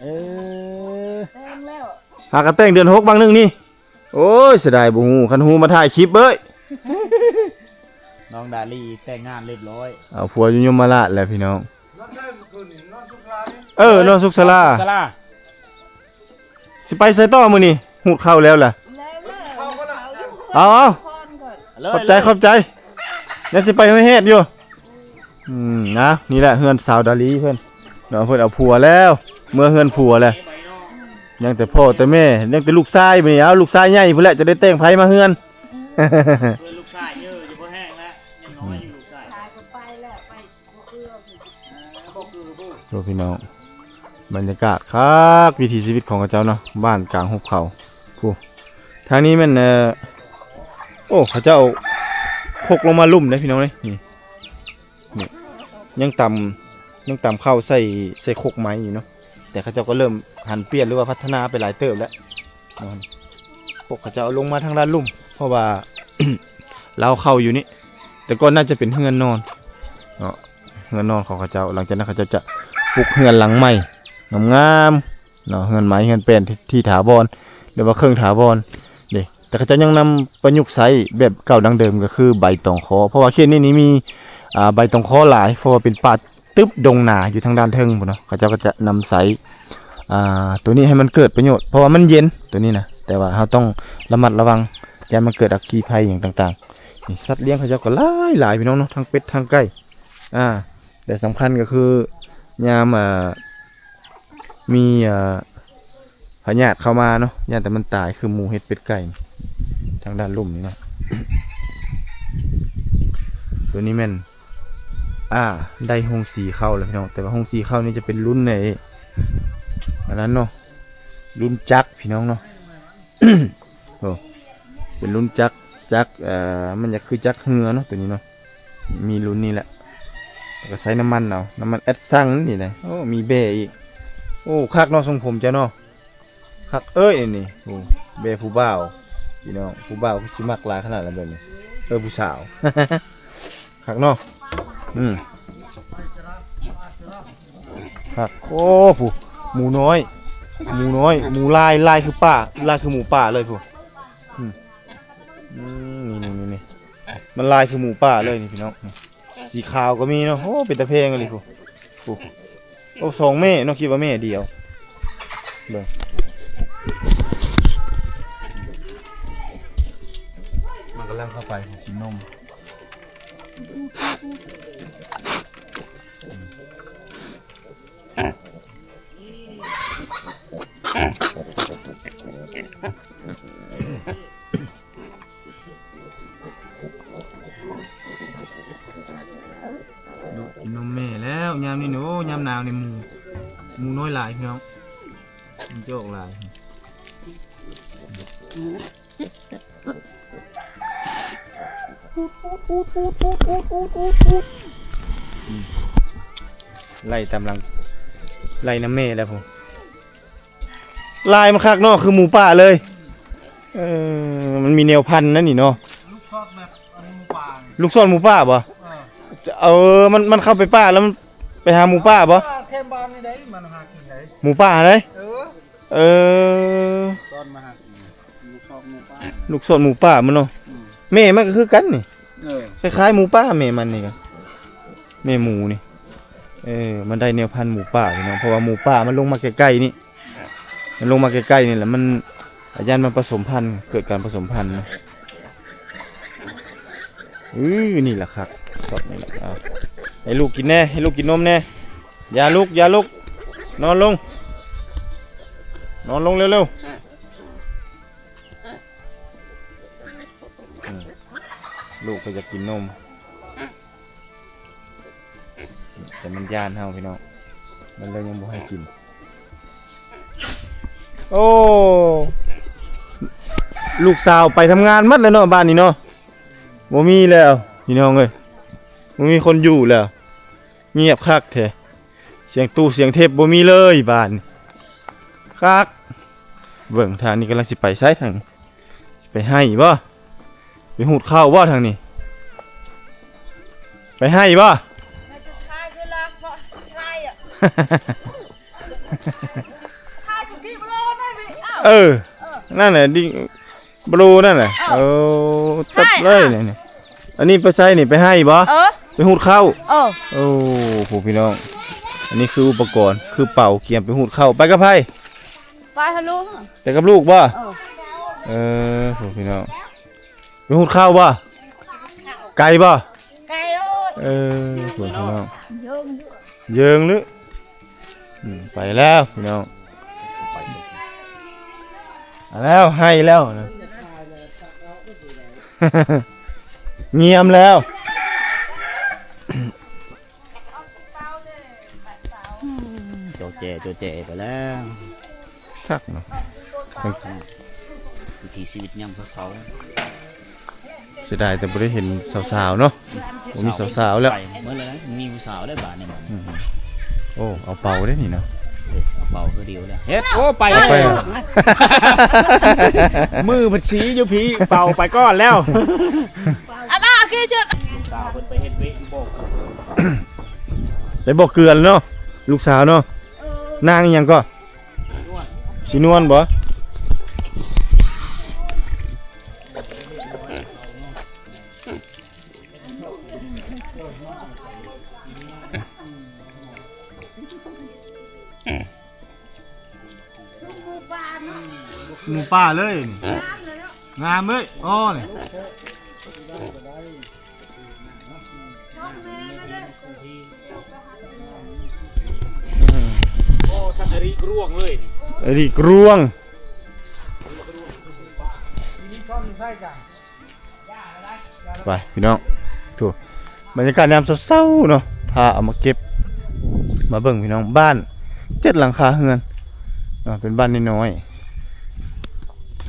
ເອີ ແຕ່ງແລ້ວ ຫາກະແຕ່ງເດືອນຫົກບາງໜຶ່ງນີ້. ໂອ້ຍ ເສຍດາຍບໍ່ຮູ້ ຄັນຮູ້ມາຖ່າຍຄລິບເອີຍ. ນ້ອງດາລີແຕ່ງງານຮຽບຮ້ອຍ ເອົາຜົວຢູ່ຍົມມະລາດແລ້ວພີ່ນ້ອງ. ເອີ ນອນສຸກສາລາ ນອນສຸກສາລາ ນອນສຸກສາລາ. ຊິໄປໃສຕໍ່ມື້ນີ້? ຫູດເຂົ້າແລ້ວລະ ແລ້ວ ເອົາ ເອົາ ຂອບໃຈ ຂອບໃຈ. ຍັງຊິໄປຫ້ວຍແຮດຢູ່. ອືມ ນະ ນີ້ແຫຼະເຮືອນສາວດາລີເພິ່ນເນາະ ເພິ່ນເອົາຜົວແລ້ວ ເມືອເຮືອນຜົວແລ້ວ ຍັງແຕ່ພໍ່ແຕ່ແມ່ ຍັງແຕ່ລູກຊາຍ. ບັດນີ້ ເອົາ ລູກຊາຍໃຫຍ່ພຸ້ນແຫຼະ ຈະໄດ້ແຕ່ງໃຜມາເຮືອນ. ເອີ ລູກຊາຍເອີ ຢູ່ບໍ່ແຮງແລ້ວ ຍັງນ້ອຍຢູ່ ອືມ ລູກຊາຍ ຕາຍກໍໄປແລ້ວ ໄປບໍ່ເຄືອ. ໂອ້ ພີ່ນ້ອງ ບັນຍາກາດຄັກ ວິຖີຊີວິດຂອງເຂົາເຈົ້າເນາະ ບ້ານກາງຫຸບເຂົາ. ຜູ້ ທາງນີ້ແມ່ນ ເອີ ໂອ້ ເຂົາເຈົ້າຄົກລົງມາລຸ່ມເດ້ພີ່ນ້ອງເອີຍ. ນີ້ ນີ້ ຍັງຕຳ ຍັງຕຳເຂົ້າໃສ່ ໃສ່ຄົກໄມ້ຢູ່ເນາະ ແຕ່ເຂົາເຈົ້າກໍເລີ່ມຫັນປ່ຽນ ຫຼືວ່າພັດທະນາໄປຫຼາຍເຕີບແລ້ວ. ພວກເຂົາເຈົ້າລົງມາທາງດ້ານລຸ່ມ ເພາະວ່າ ລາວເຂົ້າຢູ່ນີ້ ແຕ່ກ່ອນໜ້າຈະເປັນເຮືອນນອນເນາະ ເຮືອນນອນຂອງເຂົາເຈົ້າ. ຫຼັງຈາກນັ້ນເຂົາເຈົ້າຈະປຸກເຮືອນຫຼັງໃໝ່ງາມໆເນາະ ເຮືອນໄມ້ເຮືອນແປ້ນທີ່ ທີ່ຖາວອນ ຫຼືວ່າເຄິ່ງຖາວອນເດ້. ແຕ່ເຂົາເຈົ້າຍັງນຳປະຍຸກໃຊ້ແບບເກົ່າດັ້ງເດີມ ກໍຄືໃບຕອງຄໍ ເພາະວ່າເຂດນີ້ນີ້ມີ ອ່າ ໃບຕອງຄໍຫຼາຍ ເພາະວ່າເປັນປ່າ ຕຶບດົງໜາຢູ່ທາງດ້ານເທິງພຸ້ນເນາະ ເຂົາເຈົ້າກໍຈະນຳໃຊ້ ອ່າ ໂຕນີ້ໃຫ້ມັນເກີດປະໂຫຍດ ເພາະວ່າມັນເຢັນໂຕນີ້ນະ ແຕ່ວ່າເຮົາຕ້ອງລະມັດລະວັງ ຢ້ານມັນເກີດອັກຄີໄພຫຍັງຕ່າງໆ. ນີ້ ສັດລ້ຽງເຂົາເຈົ້າກໍຫຼາຍໆ ພີ່ນ້ອງເນາະ ທັງເປັດທັງໄກ່ ອ່າ ແລະ ສຳຄັນກໍຄືຍາມ ອ່າ ມີ ອ່າ ພະຍາດເຂົ້າມາເນາະ ຢ້ານແຕ່ມັນຕາຍ ຄືໝູ ເຫັດ ເປັດ ໄກ່ ທາງດ້ານລຸ່ມນີ້ເນາະ. ໂຕນີ້ແມ່ນ ອ່າ ໄດ້ໂຮງສີເຂົ້າແລ້ວພີ່ນ້ອງ ແຕ່ວ່າໂຮງສີເຂົ້ານີ້ຈະເປັນລຸ້ນໄອ້ ອັນນັ້ນເນາະ ລຸ້ນຈັກພີ່ນ້ອງເນາະ. ໂອ້ ເປັນລຸ້ນຈັກ ຈັກ ເອີ ມັນຢາກຄືຈັກເຮືອເນາະ ໂຕນີ້ເນາະ. ມີລຸ້ນນີ້ແຫຼະ ແລ້ວກໍໃຊ້ນ້ຳມັນເອົາ ນ້ຳມັນແອັດຊັງນີ້ນະ. ໂອ້ ມີແບ້ອີກ. ໂອ້ ຄັກເນາະ ຊົງຜົມເຈົ້າເນາະ ຄັກເອີຍນີ້. ໂອ້ ແບ້ຜູ້ບ່າວ ພີ່ນ້ອງ ຜູ້ບ່າວຄືຊິມັກຫຼາຍຂະໜາດລະແບບນີ້. ເອີ ຜູ້ສາວ ຄັກເນາະ ອືມ ຄັກ. ໂອ້ ຜູ້ ໝູນ້ອຍ ໝູນ້ອຍ ໝູລາຍ ລາຍຄືປ່າ ລາຍຄືໝູປ່າເລີຍຜູ້ ອືມ ອືມ ນີ້ໆໆ ມັນລາຍຄືໝູປ່າເລີຍນີ້ພີ່ນ້ອງ. ສີຂາວກໍມີເນາະ. ໂອ້ ເປັນຕາແພງອີ່ຫຼີພຸ້ນ ໂອ້ ໂອ້ ສອງແມ່ເນາະ ຄິດວ່າແມ່ດຽວ. ເບິ່ງ ມັນກຳລັງເຂົ້າໄປກິນນົມ. ລູກກິນນົມແມ່ແລ້ວ ຍາມນີ້ນີ້ ໂອ້ ຍາມໜາວນີ້ໝູ ໝູນ້ອຍຫຼາຍພີ່ນ້ອງ ມັນຈະອອກຫຼາຍ. ໄລ່ຕາມຫຼັງ ໄລ່ນຳແມ່ແລ້ວພຸ້ນ. ລາຍມັນຄັກເນາະ ຄືໝູປ່າເລີຍ. ເອີ ມັນມີແນວພັນນັ້ນນີ້ເນາະ ລູກຊອດແບບອັນໝູປ່ານີ້ ລູກຊອດໝູປ່າບໍ່? ເອີ ເອີ ມັນ ມັນເຂົ້າໄປປ່າແລ້ວມັນໄປຫາໝູປ່າບໍ່? ແຄມບ້ານນີ້ໄດ໋ ມັນຫາກິນໄດ໋ ໝູປ່າໄດ໋. ເອີ ເອີ ຕອນມາຫາກິນ ລູກຊອດໝູປ່າ ລູກຊອດໝູປ່າມັນເນາະ. ອືມ ແມ່ມັນກໍຄືກັນນີ້ ເອີ ຄ້າຍໆໝູປ່າແມ່ມັນນີ້ກໍ ແມ່ໝູນີ້. ເອີ ມັນໄດ້ແນວພັນໝູປ່າພີ່ນ້ອງ ເພາະວ່າໝູປ່າມັນລົງມາໃກ້ໆນີ້ ມັນລົງມາໃກ້ໆນີ້ແຫຼະ ມັນ ອາ ຢ້ານມັນປະສົມພັນ ເກີດການປະສົມພັນນະ. ອື ນີ້ລະຄັກ ຊອດນີ້ລະ. ເອົາ ໃຫ້ລູກກິນແດ່ ໃຫ້ລູກກິນນົມແດ່. ຢ່າລຸກ ຢ່າລຸກ ນອນລົງ ນອນລົງເລັວໆ. ອືມ ລູກກໍຢາກກິນນົມ ແຕ່ມັນຢ້ານເຮົາພີ່ນ້ອງ ມັນເລີຍຍັງບໍ່ໃຫ້ກິນ. ໂອ້ ລູກສາວໄປທຳງານໝົດແລ້ວເນາະ ບ້ານນີ້ເນາະ ບໍ່ມີແລ້ວພີ່ນ້ອງເອີຍ ບໍ່ມີຄົນຢູ່ແລ້ວ. ງຽບຄັກແທ້ ສຽງຕູ້ສຽງເທັບບໍ່ມີເລີຍບ້ານນີ້ ຄັກ. ເບິ່ງທາງນີ້ກຳລັງຊິໄປໃສທາງ ໄປໄຮ່ບໍ່? ໄປຫູດເຂົ້າບໍ່ທາງນີ້? ໄປໄຮ່ບໍ່? ເອີ ເອີ ນັ້ນແຫຼະ ດິ ບລູນັ້ນແຫຼະ. ເອີ ເອີ ຕັບເລີຍນີ້. ອັນນີ້ໄປໃສນີ້? ໄປໄຮ່ບໍ່? ເອີ ໄປຫູດເຂົ້າ. ເອີ ໂອ້ ຜູ້ພີ່ນ້ອງ ອັນນີ້ຄືອຸປະກອນ ຄືເປົາ ກຽມໄປຫູດເຂົ້າ. ໄປກັບໃຜ? ໄປຫາລູກ. ໄປກັບລູກບໍ່? ເອີ ເອີ ຜູ້ພີ່ນ້ອງ ໄປຫູດເຂົ້າບໍ່? ໄກບໍ່? ໄກໂອດ. ເອີ ຜູ້ພີ່ນ້ອງ ເຢິງເດີ້. ອືມ ໄປແລ້ວພີ່ນ້ອງ ມາແລ້ວ ໄຮ່ແລ້ວນະ ງຽມແລ້ວ ໂຈແຈ ໂຈແຈໄປແລ້ວ. ຄັກເນາະ ວິຖີຊີວິດຍາມເຊົ້າໆ. ເສຍດາຍແຕ່ບໍ່ໄດ້ເຫັນສາວໆເນາະ ບໍ່ມີສາວໆແລ້ວ. ໄປເບິດແລ້ວ ມີຜູ້ສາວແລ້ວບາດນີ້. ອືມ ໂອ້ ເອົາເປົາເດ້ນີ້ເນາະ. ເອີ ເອົາເປົາຄືດຽວແລ້ວ ເຮັດ ໂອ້ ໄປ ເອົາໄປແລ້ວ. ມືເພິ່ນສີຢູ່ພີ້ ເປົາໄປກ່ອນແລ້ວ. ອັນລະ ໂອເຄ ເຊີນ. ສາວເພິ່ນໄປເຮັດວຽກຢູ່ບໍ່ ໄປບໍ່ເກືອນເນາະ ລູກສາວເນາະ. ເອີ ນາງອີ່ຫຍັງກໍ? ສີນວນບໍ່? ໝູປ່າເລີຍນີ້ ງາມເລີຍ. ອໍ ນີ້ ໂອ້ ສັກອະລິກຣວງເລີຍນີ້ ອະລິກຣວງ. ໄປພີ່ນ້ອງ ໂທ້ ບັນຍາກາດຍາມເຊົ້າໆເນາະ ພາເອົາມາເກັບ ມາເບິ່ງພີ່ນ້ອງ ບ້ານເຈັດຫຼັງຄາເຮືອນເນາະ ເປັນບ້ານນ້ອຍ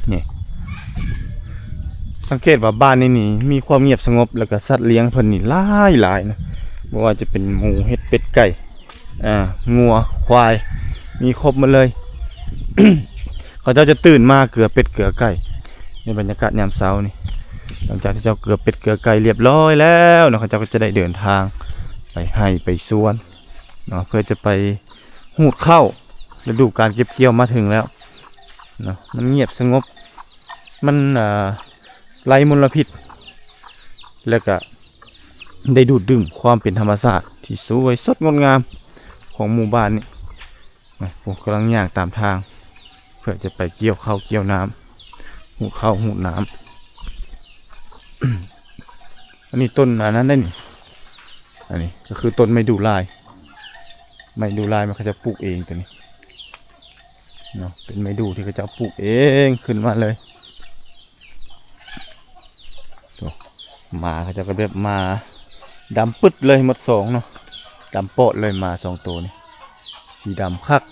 ໆ ນີ້ ສັງເກດວ່າບ້ານນີ້ນີ້ມີຄວາມງຽບສະຫງົບ ແລ້ວກະສັດລ້ຽງເພິ່ນນີ້ຫຼາຍໆນະ ບໍ່ວ່າຈະເປັນໝູ ເຫັດ ເປັດ ໄກ່ ອ່າ ງົວ ຄວາຍ ມີຄົບໝົດເລີຍ. ເຂົາເຈົ້າຈະຕື່ນມາເກືອເປັດເກືອໄກ່ ໃນບັນຍາກາດຍາມເຊົ້ານີ້ ຫຼັງຈາກທີ່ເຈົ້າເກືອເປັດເກືອໄກ່ລຽບລ້ອຍແລ້ວເນາະ ເຂົາເຈົ້າກໍຈະໄດ້ເດີນທາງໄປໄຮ່ໄປສວນເນາະ ເພື່ອຈະໄປຮູດເຂົ້າ. ລະດູການເກັບກ່ຽວມາເຖິງແລ້ວເນາະ ມັນງຽບສະຫງົບ ມັນ ເອີ ໄຮ້ມົນລະພິດ ແລະກະໄດ້ດູດດຶງຄວາມເປັນທຳມະຊາດທີ່ສວຍສົດງົດງາມຂອງໝູ່ບ້ານນີ້ນະ. ໂອ້ ກຳລັງຍ່າງຕາມທາງ ເພື່ອຈະໄປກ່ຽວເຂົ້າກ່ຽວນ້ຳ ຮູດເຂົ້າຮູດນ້ຳ. ອັນນີ້ຕົ້ນອັນນັ້ນເດ້ນີ້ ອັນນີ້ກໍຄືຕົ້ນໄມ້ດູ່ລາຍ ໄມ້ດູ່ລາຍມັນເຂົາເຈົ້າປູກເອງຕົວນີ້ເນາະ ເປັນໄມ້ດູ່ທີ່ເຂົາເຈົ້າປູກເອງຂຶ້ນມາເລີຍ. ໂອ້ ໝາເຂົາເຈົ້າກໍແບບໝາດຳປຶດເລີຍ ໝົດສອງເນາະ ດຳປອດເລີຍ ໝາສອງໂຕນີ້ ສີດຳຄັກ.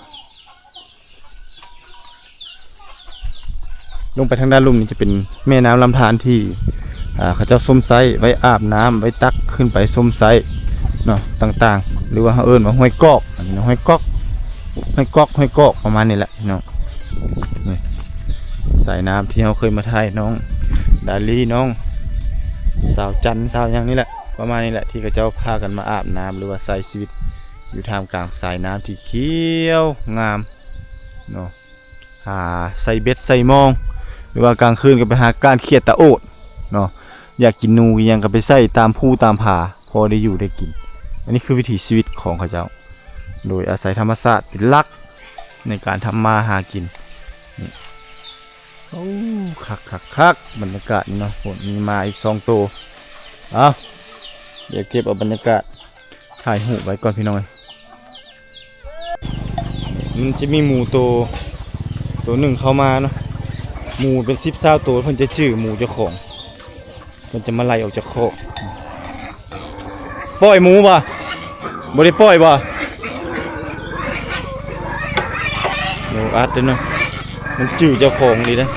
ລົງໄປທາງດ້ານລຸ່ມນີ້ຈະເປັນແມ່ນ້ຳລຳທານທີ່ ອ່າ ເຂົາເຈົ້າຊົມໃຊ້ໄວ້ອາບນ້ຳ ໄວ້ຕັກຂຶ້ນໄປຊົມໃຊ້ເນາະ ຕ່າງໆ ຫຼືວ່າເຮົາເອີ້ນວ່າຫ້ວຍກອກ ອັນນີ້ນະ ຫ້ວຍກອກ ຫ້ວຍກອກ ຫ້ວຍກອກ ປະມານນີ້ແຫຼະພີ່ນ້ອງ. ນີ້ສາຍນ້ຳທີ່ເຮົາເຄີຍມາຖ່າຍນ້ອງດາລີ ນ້ອງສາວຈັນ ສາວຫຍັງນີ້ແຫຼະ ປະມານນີ້ແຫຼະ ທີ່ເຂົາເຈົ້າພາກັນມາອາບນ້ຳ ຫຼືວ່າໃຊ້ຊີວິດຢູ່ທ່າມກາງສາຍນ້ຳທີ່ຂຽວງາມເນາະ. ຫາໃສ່ເບັດໃສ່ມອງ ຫຼືວ່າກາງຄືນກໍໄປຫາກ້ານເຂຍດຕາໂອດເນາະ ຢາກກິນໜູກິນຫຍັງກໍໄປໃສ່ຕາມພູຕາມຜາ ພໍໄດ້ຢູ່ໄດ້ກິນ. ອັນນີ້ຄືວິຖີຊີວິດຂອງເຂົາເຈົ້າ ໂດຍອາໄສທຳມະຊາດເປັນຫຼັກໃນການທຳມາຫາກິນ. ນີ້ ໂອ້ ຄັກໆໆ ບັນຍາກາດນີ້ເນາະ. ໂອ້ ມີໝາອີກສອງໂຕ. ເອົາ ດຽວເກັບເອົາບັນຍາກາດ ຖ່າຍຮູບໄວ້ກ່ອນພີ່ນ້ອງເອີຍ. ມັນຈະມີໝູໂຕ ໂຕໜຶ່ງເຂົ້າມາເນາະ ໝູເປັນສິບຊາວໂຕ ເພິ່ນຈະຈື່ໝູເຈົ້າຂອງ ເພິ່ນຈະມາໄລ່ອອກຈາກຄອກ. ປ່ອຍໝູບໍ່? ບໍ່ໄດ້ປ່ອຍບໍ່? ໂອ້ ອັດເດ້ເນາະ ມັນຈື່ເຈົ້າຂອງດີເດ້. ນີ້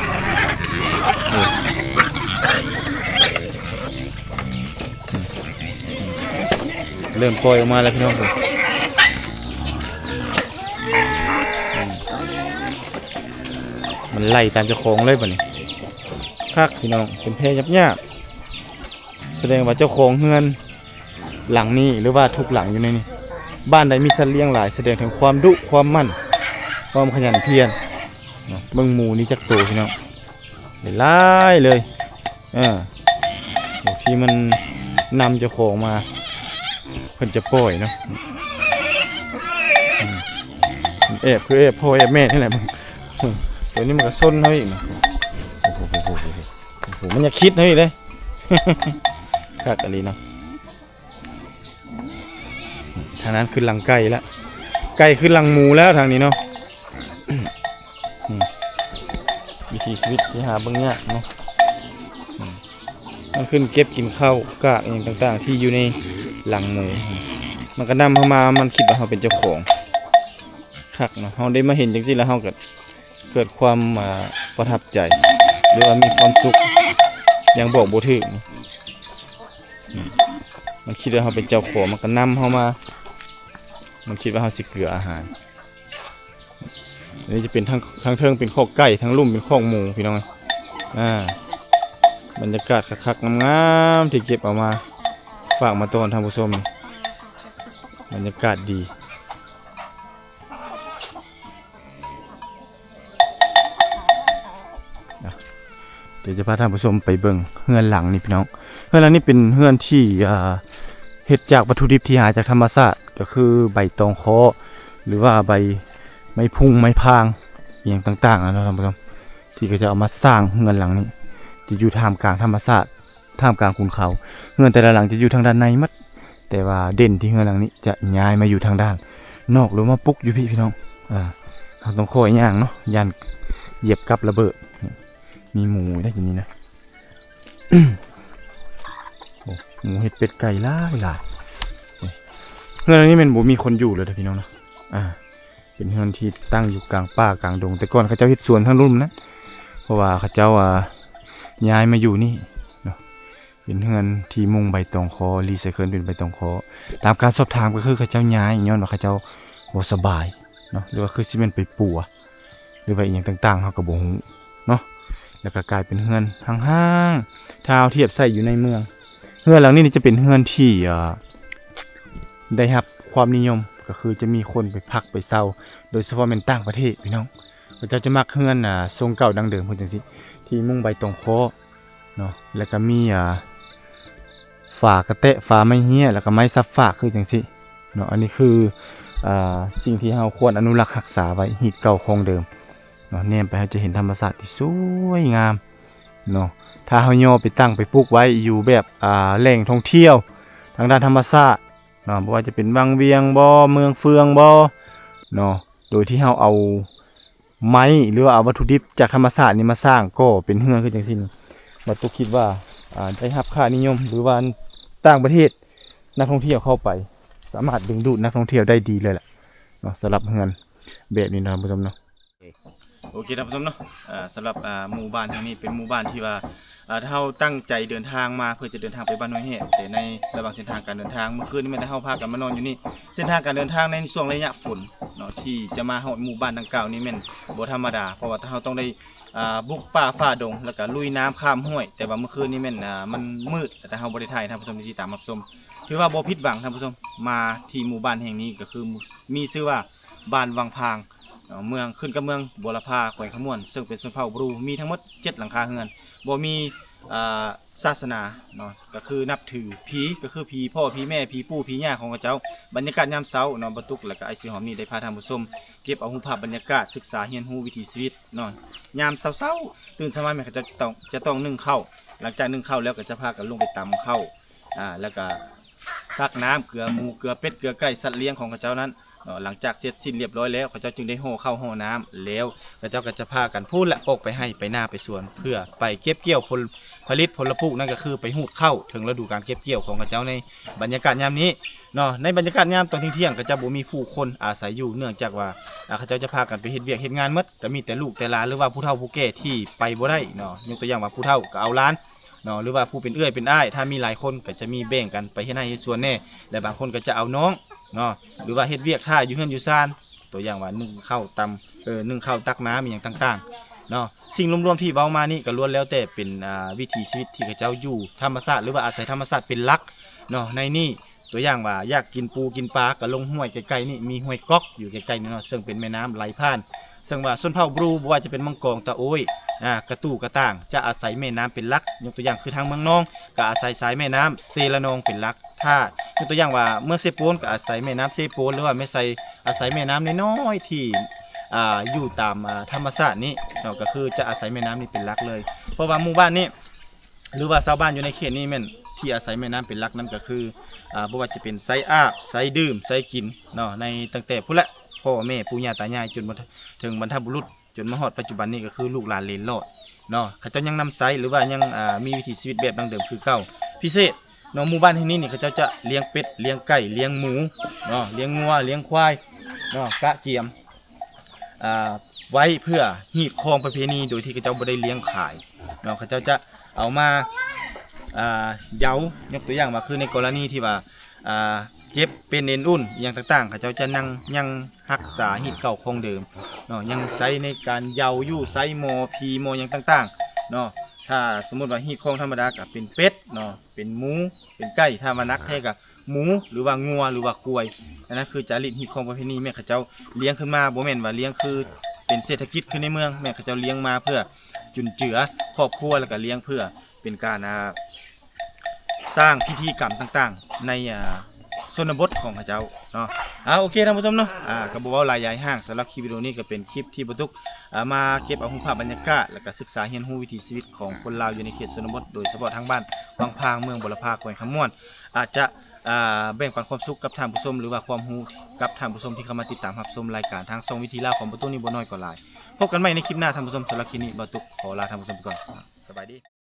ເລີ່ມປ່ອຍອອກມາແລ້ວພີ່ນ້ອງ. ມັນໄລ່ຕາມເຈົ້າຂອງເລີຍບັດນີ້. ຄັກພີ່ນ້ອງ ເປັນແພຍາບໆ ສະແດງວ່າເຈົ້າຂອງເຮືອນຫຼັງນີ້ ຫຼືວ່າທຸກຫຼັງຢູ່ໃນນີ້ ບ້ານໃດມີສັດລ້ຽງຫຼາຍ ສະແດງເຖິງຄວາມດຸຄວາມໝັ່ນ ຄວາມຂະຫຍັນພຽນເນາະ. ເບິ່ງໝູນີ້ຈັກໂຕພີ່ນ້ອງ ຫຼາຍໆເລີຍ. ເອີ ພວກທີ່ມັນນຳເຈົ້າຂອງມາ ເພິ່ນຈະປ່ອຍເນາະ. ອືມ ມັນແອບ ຄືແອບພໍ່ແອບແມ່ນີ້ແຫຼະ. ໂຕນີ້ມັນກໍຊົນເຮົາອີກນະ. ໂອ້ໂຫ ມັນຢາກຄິດເຮົາອີກເດ້. ຄັກອີ່ຫຼີເນາະ. ທາງນັ້ນຄືຫຼັງໄກ່ລະ ໄກ່ຄືຫຼັງໝູແລ້ວທາງນີ້ເນາະ. ອືມ ວິຖີຊີວິດທີ່ຫາເບິ່ງຍາກເນາະ. ອືມ ມັນຂຶ້ນເກັບກິນເຂົ້າກາກອີ່ຫຍັງຕ່າງໆ ທີ່ຢູ່ໃນຫຼັງໝູ ມັນກໍນຳເຮົາມາ ມັນຄິດວ່າເຮົາເປັນເຈົ້າຂອງ. ຄັກເນາະ ເຮົາໄດ້ມາເຫັນຈັ່ງຊີ້ແລ້ວ ເຮົາກໍເກີດຄວາມ ອ່າ ປະທັບໃຈ ຫຼືວ່າມີຄວາມສຸກຢ່າງບອກບໍ່ຖືກ. ອືມ ມັນຄິດວ່າເຮົາເປັນເຈົ້າຂອງ ມັນກໍນຳເຮົາມາ ມັນຄິດວ່າເຮົາຊິເກືອອາຫານ. ອັນນີ້ຈະເປັນທາງ ທາງເທິງເປັນຄອກໄກ່ ທາງລຸ່ມເປັນຄອກໝູ ພີ່ນ້ອງ. ອ່າ ບັນຍາກາດຄັກໆ ງາມໆ ທີ່ເກັບເອົາມາຝາກມາຕ້ອນທ່ານຜູ້ຊົມ. ບັນຍາກາດດີ. ອ່ະ ດຽວຈະພາທ່ານຜູ້ຊົມໄປເບິ່ງເຮືອນຫຼັງນີ້ພີ່ນ້ອງ. ເຮືອນຫຼັງນີ້ເປັນເຮືອນທີ່ ອ່າ ເຮັດຈາກວັດຖຸດິບທີ່ຫາຈາກທຳມະຊາດ ກໍຄືໃບຕອງຄໍ ຫຼືວ່າໃບ ໄມ້ພຸງໄມ້ພາງ ອີ່ຫຍັງຕ່າງໆ ນະເນາະທ່ານຜູ້ຊົມ ທີ່ເຂົາເຈົ້າເອົາມາສ້າງເຮືອນຫຼັງນີ້ ຈະຢູ່ທ່າມກາງທຳມະຊາດ ທ່າມກາງຂຸນເຂົາ. ເຮືອນແຕ່ລະຫຼັງຈະຢູ່ທາງດ້ານໃນໝົດ ແຕ່ວ່າເດັ່ນທີ່ເຮືອນຫຼັງນີ້ຈະຍ້າຍມາຢູ່ທາງດ້ານນອກ ຫຼືມາປຸກຢູ່ພີ້ພີ່ນ້ອງ. ອ່າ ເຮົາຕ້ອງຄ່ອຍຍ່າງເນາະ ຢ້ານຢຽບກັບລະເບີດ. ມີໝູໄດ້ຢູ່ນີ້ນະ. ໂອ້ ໝູເຫັດເປັດໄກ່ຫຼາຍໆ. ເຮືອນຫຼັງນີ້ແມ່ນບໍ່ມີຄົນຢູ່ເລີຍເດີພີ່ນ້ອງເນາະ. ອ່າ ເປັນເຮືອນທີ່ຕັ້ງຢູ່ກາງປ່າກາງດົງ ແຕ່ກ່ອນເຂົາເຈົ້າເຮັດສວນທາງລຸ່ມນັ້ນ ເພາະວ່າເຂົາເຈົ້າ ອ່າ ຍ້າຍມາຢູ່ນີ້ເນາະ. ເປັນເຮືອນທີ່ມຸງໃບຕອງຄໍ ຣີໄຊເຄິນເປັນໃບຕອງຄໍ. ຕາມການສອບຖາມກໍຄືເຂົາເຈົ້າຍ້າຍຍ້ອນວ່າເຂົາເຈົ້າບໍ່ສະບາຍເນາະ ຫຼືວ່າຄືຊິແມ່ນໄປປົວ ຫຼືວ່າອີ່ຫຍັງຕ່າງໆ ເຮົາກໍບໍ່ຮູ້ເນາະ. ແລ້ວກໍກາຍເປັນເຮືອນຮ້າງໆ ຖ້າເຮົາທຽບໃສ່ຢູ່ໃນເມືອງ. ເຮືອນຫຼັງນີ້ນີ້ຈະເປັນເຮືອນທີ່ ເອີ ໄດ້ຮັບຄວາມນິຍົມ ກໍຄືຈະມີຄົນໄປພັກໄປເຊົາ ໂດຍສະເພາະແມ່ນຕ່າງປະເທດພີ່ນ້ອງ. ເຂົາເຈົ້າຈະມັກເຮືອນ ອ່າ ຊົງເກົ່າດັ້ງເດີມເພິ່ນຈັ່ງຊີ້ ທີ່ມຸງໃບຕອງຄໍເນາະ ແລ້ວກໍມີ ອ່າ ຝາກະແຕະ ຝາໄມ້ເຮ້ຍ ແລ້ວກໍໄມ້ສັບຝາກຄືຈັ່ງຊີ້ເນາະ. ອັນນີ້ຄື ອ່າ ສິ່ງທີ່ເຮົາຄວນອະນຸລັກຮັກສາໄວ້ ຮີດເກົ່າຄອງເດີມເນາະ. ແນມໄປເຮົາຈະເຫັນທຳມະຊາດທີ່ສວຍງາມເນາະ. ຖ້າເຮົາຍໍໄປຕັ້ງໄປປູກໄວ້ຢູ່ແບບ ອ່າ ແຫຼ່ງທ່ອງທ່ຽວທາງດ້ານທຳມະຊາດເນາະ ບໍ່ວ່າຈະເປັນວັງວຽງບໍ ເມືອງເຟືອງບໍເນາະ ໂດຍທີ່ເຮົາເອົາໄມ້ ຫຼືວ່າເອົາວັດຖຸດິບຈາກທຳມະຊາດນີ້ມາສ້າງກໍ່ເປັນເຮືອນຄືຈັ່ງຊີ້ນີ້ ບັດຕຸກຄິດວ່າ ອ່າ ໄດ້ຮັບຄ່ານິຍົມ ຫຼືວ່າຕ່າງປະເທດນັກທ່ອງທ່ຽວເຂົ້າໄປ ສາມາດດຶງດູດນັກທ່ອງທ່ຽວໄດ້ດີເລີຍແຫຼະເນາະ ສຳລັບເຮືອນແບບນີ້ເນາະທ່ານຜູ້ຊົມເນາະ. ໂອເຄທ່ານຜູ້ຊົມເນາະ ເອີ ສຳລັບ ອ່າ ໝູ່ບ້ານແຫ່ງນີ້ເປັນໝູ່ບ້ານທີ່ວ່າ ອ່າ ຖ້າເຮົາຕັ້ງໃຈເດີນທາງມາ ເພື່ອຈະເດີນທາງໄປບ້ານຫ້ວຍແຮດ ແຕ່ໃນລະຫວ່າງເສັ້ນທາງການເດີນທາງ ມື້ຄືນນີ້ແມ່ນແຕ່ເຮົາພາກັນມານອນຢູ່ນີ້ ເສັ້ນທາງການເດີນທາງໃນຊ່ວງໄລຍະຝົນເນາະ ທີ່ຈະມາຮອດໝູ່ບ້ານດັ່ງກ່າວນີ້ແມ່ນບໍ່ທຳມະດາ ເພາະວ່າເຮົາຕ້ອງໄດ້ ອ່າ ບຸກປ່າຝ່າດົງ ແລ້ວກະລຸຍນ້ຳຂ້າມຫ້ວຍ. ແຕ່ວ່າມື້ຄືນນີ້ແມ່ນ ອ່າ ມັນມືດ ແຕ່ເຮົາບໍ່ໄດ້ຖ່າຍໃຫ້ທ່ານຜູ້ຊົມໄດ້ຕິດຕາມຮັບຊົມ. ຖືວ່າບໍ່ຜິດຫວັງທ່ານຜູ້ຊົມ ມາທີ່ໝູ່ບ້ານແຫ່ງນີ້ ກໍຄືມີຊື່ວ່າ ບ້ານວັງພາງເນາະ ເມືອງ ຂຶ້ນກັບເມືອງບົວລະພາ ແຂວງຄຳມ່ວນ ເຊິ່ງເປັນຊົນເຜົ່າບຣູ ມີທັງໝົດເຈັດຫຼັງຄາເຮືອນ ບໍ່ມີ ອ່າ ສາສະໜາເນາະ ກໍຄືນັບຖືຜີ ກໍຄືຜີພໍ່ ຜີແມ່ ຜີປູ່ ຜີຍ່າຂອງເຂົາເຈົ້າ. ບັນຍາກາດຍາມເຊົ້າເນາະ ບັນຕຸກ ແລ້ວກໍອ້າຍສີຫອມນີ້ໄດ້ພາທ່ານຜູ້ຊົມເກັບເອົາຮູບພາບບັນຍາກາດ ສຶກສາຮຽນຮູ້ວິຖີຊີວິດເນາະ. ຍາມເຊົ້າໆ ຕື່ນເຊົ້າມາແມ່ນເຂົາເຈົ້າຈະຕ້ອງ ຈະຕ້ອງໜຶ້ງເຂົ້າ ຫຼັງຈາກໜຶ້ງເຂົ້າແລ້ວກໍຈະພາກັນລົງໄປຕຳເຂົ້າ ອ່າ ແລ້ວກໍຕັກນ້ຳເກືອໝູ ເກືອເປັດ ເກືອໄກ່ ສັດລ້ຽງຂອງເຂົາເຈົ້ານັ້ນເນາະ. ຫຼັງຈາກເສັດສິ້ນລຽບຮ້ອຍແລ້ວ ເຂົາເຈົ້າຈຶ່ງໄດ້ຫໍ່ເຂົ້າຫໍ່ນ້ຳ ແລ້ວເຂົາເຈົ້າກໍຈະພາກັນພຸ້ນລະ ອອກໄປໄຮ່ໄປນາໄປສວນ ເພື່ອໄປເກັບກ່ຽວຜົນຜະລິດຜົນລະປູກ ນັ້ນກໍຄືໄປຮູດເຂົ້າ ເຖິງລະດູການເກັບກ່ຽວຂອງເຂົາເຈົ້າໃນບັນຍາກາດຍາມນີ້ເນາະ. ໃນບັນຍາກາດຍາມຕອນທ່ຽງໆ ກໍຈະບໍ່ມີຜູ້ຄົນອາໄສຢູ່ ເນື່ອງຈາກວ່າ ອ່າ ເຂົາເຈົ້າຈະພາກັນໄປເຮັດວຽກເຮັດງານໝົດ ກໍມີແຕ່ລູກແຕ່ຫຼານ ຫຼືວ່າຜູ້ເຖົ້າຜູ້ແກ່ທີ່ໄປບໍ່ໄດ້ເນາະ. ຍົກຕົວຢ່າງວ່າຜູ້ເຖົ້າກໍເອົາຫຼານ ເນາະ ຫຼືວ່າຜູ້ເປັນເອື້ອຍເປັນອ້າຍ ຖ້າມີຫຼາຍຄົນກໍຈະມີແບ່ງກັນໄປເຮັດໄຮ່ເຮັດສວນແດ່ ແລະ ບາງຄົນກໍຈະເອົານ້ອງເນາະ ຫຼືວ່າເຮັດວຽກຖ້າຢູ່ເຮືອນຢູ່ຊານ ຕົວຢ່າງວ່າໜຶ້ງເຂົ້າຕຳ ເອີ ໜຶ້ງເຂົ້າຕັກນ້ຳອີ່ຫຍັງຕ່າງໆເນາະ. ສິ່ງລວມໆທີ່ເວົ້າມານີ້ກໍລ້ວນແລ້ວແຕ່ເປັນ ອ່າ ວິຖີຊີວິດທີ່ເຂົາເຈົ້າຢູ່ທຳມະຊາດ ຫຼືວ່າອາໄສທຳມະຊາດເປັນຫຼັກເນາະ. ໃນນີ້ຕົວຢ່າງວ່າຢາກກິນປູກິນປາກໍລົງຫ້ວຍໃກ້ໆນີ້ ມີຫ້ວຍກອກຢູ່ໃກ້ໆນີ້ເນາະ ເຊິ່ງເປັນແມ່ນ້ຳໄຫຼຜ່ານ ເຊິ່ງວ່າຊົນເຜົ່າບຣູ ບໍ່ວ່າຈະເປັນມັງກອງ ຕະໂອ້ຍ ອ່າ ກະຕູ່ ກະຕ່າງ ຈະອາໄສແມ່ນ້ຳເປັນຫຼັກ. ຍົກຕົວຢ່າງຄືທາງເມືອງນອງ ກໍອາໄສສາຍແມ່ນ້ຳເຊລະນອງເປັນຫຼັກ. ຖ້າຍົກຕົວຢ່າງວ່າເມືອງເຊໂປນ ກໍອາໄສແມ່ນ້ຳເຊໂປນ ຫຼືວ່າແມ່ໄຊ ອາໄສແມ່ນ້ຳນ້ອຍໆທີ່ ອ່າ ຢູ່ຕາມ ອ່າ ທຳມະຊາດນີ້ເນາະ ກໍຄືຈະອາໄສແມ່ນ້ຳນີ້ເປັນຫຼັກເລີຍ. ເພາະວ່າໝູ່ບ້ານນີ້ ຫຼືວ່າຊາວບ້ານຢູ່ໃນເຂດນີ້ແມ່ນທີ່ອາໄສແມ່ນ້ຳເປັນຫຼັກ ນັ້ນກໍຄື ອ່າ ບໍ່ວ່າຈະເປັນໃຊ້ອາບ ໃຊ້ດື່ມ ໃຊ້ກິນເນາະ ໃນຕັ້ງແຕ່ພຸ້ນແຫຼະ ພໍ່ແມ່ ປູ່ຍ່າຕາຍາຍ ຈົນມາເຖິງບັນທະບຸລຸດ ຈົນມາຮອດປັດຈຸບັນນີ້ ກໍຄືລູກຫຼານເລນລອດເນາະ ເຂົາເຈົ້າຍັງນຳໃຊ້ ຫຼືວ່າຍັງ ອ່າ ມີວິຖີຊີວິດແບບດັ້ງເດີມຄືເກົ່າ. ພິເສດເນາະ ໝູ່ບ້ານແຫ່ງນີ້ນີ້ ເຂົາເຈົ້າຈະລ້ຽງເປັດ ລ້ຽງໄກ່ ລ້ຽງໝູເນາະ ລ້ຽງງົວ ລ້ຽງຄວາຍເນາະ ກະກຽມ ອ່າ ໄວ້ເພື່ອຮີດຄອງປະເພນີ ໂດຍທີ່ເຂົາເຈົ້າບໍ່ໄດ້ລ້ຽງຂາຍເນາະ ເຂົາເຈົ້າຈະເອົາມາ ອ່າ ເຍົາ ຍົກຕົວຢ່າງວ່າຄືໃນກໍລະນີທີ່ວ່າ ອ່າ ເຈັບເປັນເອັນອຸ່ນອີ່ຫຍັງຕ່າງໆ ເຂົາເຈົ້າຈະນັ່ງຍັງຮັກສາຮີດເກົ່າຄອງເດີມເນາະ ຍັງໃຊ້ໃນການເຍົາຢູ່ ໃຊ້ໝໍ່ຜີໝໍ່ຫຍັງຕ່າງໆເນາະ. ຖ້າສົມມຸດວ່າຮີດຄອງທຳມະດາກໍເປັນເປັດເນາະ ເປັນໝູ ເປັນໄກ່ ຖ້າວ່າໜັກແທ້ກໍ ໝູ ຫຼືວ່າງົວ ຫຼືວ່າຄວາຍ. ອັນນັ້ນຄືຈາລິດຮີດຄອງປະເພນີ ແມ່ນເຂົາເຈົ້າລ້ຽງຂຶ້ນມາ ບໍ່ແມ່ນວ່າລ້ຽງຄືເປັນເສດຖະກິດຄືໃນເມືອງ ແມ່ນເຂົາເຈົ້າລ້ຽງມາເພື່ອຈຸນເຈືອຄອບຄົວ ແລ້ວກໍລ້ຽງເພື່ອເປັນການ ອ່າ ສ້າງພິທີກຳຕ່າງໆໃນ ອ່າ ຊົນນະບົດຂອງເຂົາເຈົ້າເນາະ. ອ່າ ໂອເຄທ່ານຜູ້ຊົມເນາະ ອ່າ ກໍບໍ່ເວົ້າຫຼາຍຍາຍຫ່າງ ສຳລັບຄລິບວິດີໂອນີ້ກໍເປັນຄລິບທີ່ບໍ່ຕຸກ ອ່າ ມາເກັບເອົາຮູບພາບບັນຍາກາດ ແລ້ວກໍສຶກສາຮຽນຮູ້ວິຖີຊີວິດຂອງຄົນລາວຢູ່ໃນເຂດຊົນນະບົດ ໂດຍສະເພາະທາງບ້ານວັງພາງ ເມືອງບົວລະພາ ແຂວງຄຳມ່ວນ ອາດຈະ ອ່າ ແບ່ງປັນຄວາມສຸກກັບທ່ານຜູ້ຊົມ ຫຼືວ່າຄວາມຮູ້ກັບທ່ານຜູ້ຊົມທີ່ເຂົ້າມາຕິດຕາມຮັບຊົມລາຍການທາງຊ່ອງວິຖີລາວຂອງບ່າວຕຸກນີ້ບໍ່ໜ້ອຍກໍຫຼາຍ. ພົບກັນໃໝ່ໃນຄລິບໜ້າທ່ານຜູ້ຊົມ. ສຳລັບຄລິບນີ້ ບ່າວຕຸກຂໍລາທ່ານຜູ້ຊົມໄປກ່ອນ. ສະບາຍດີ.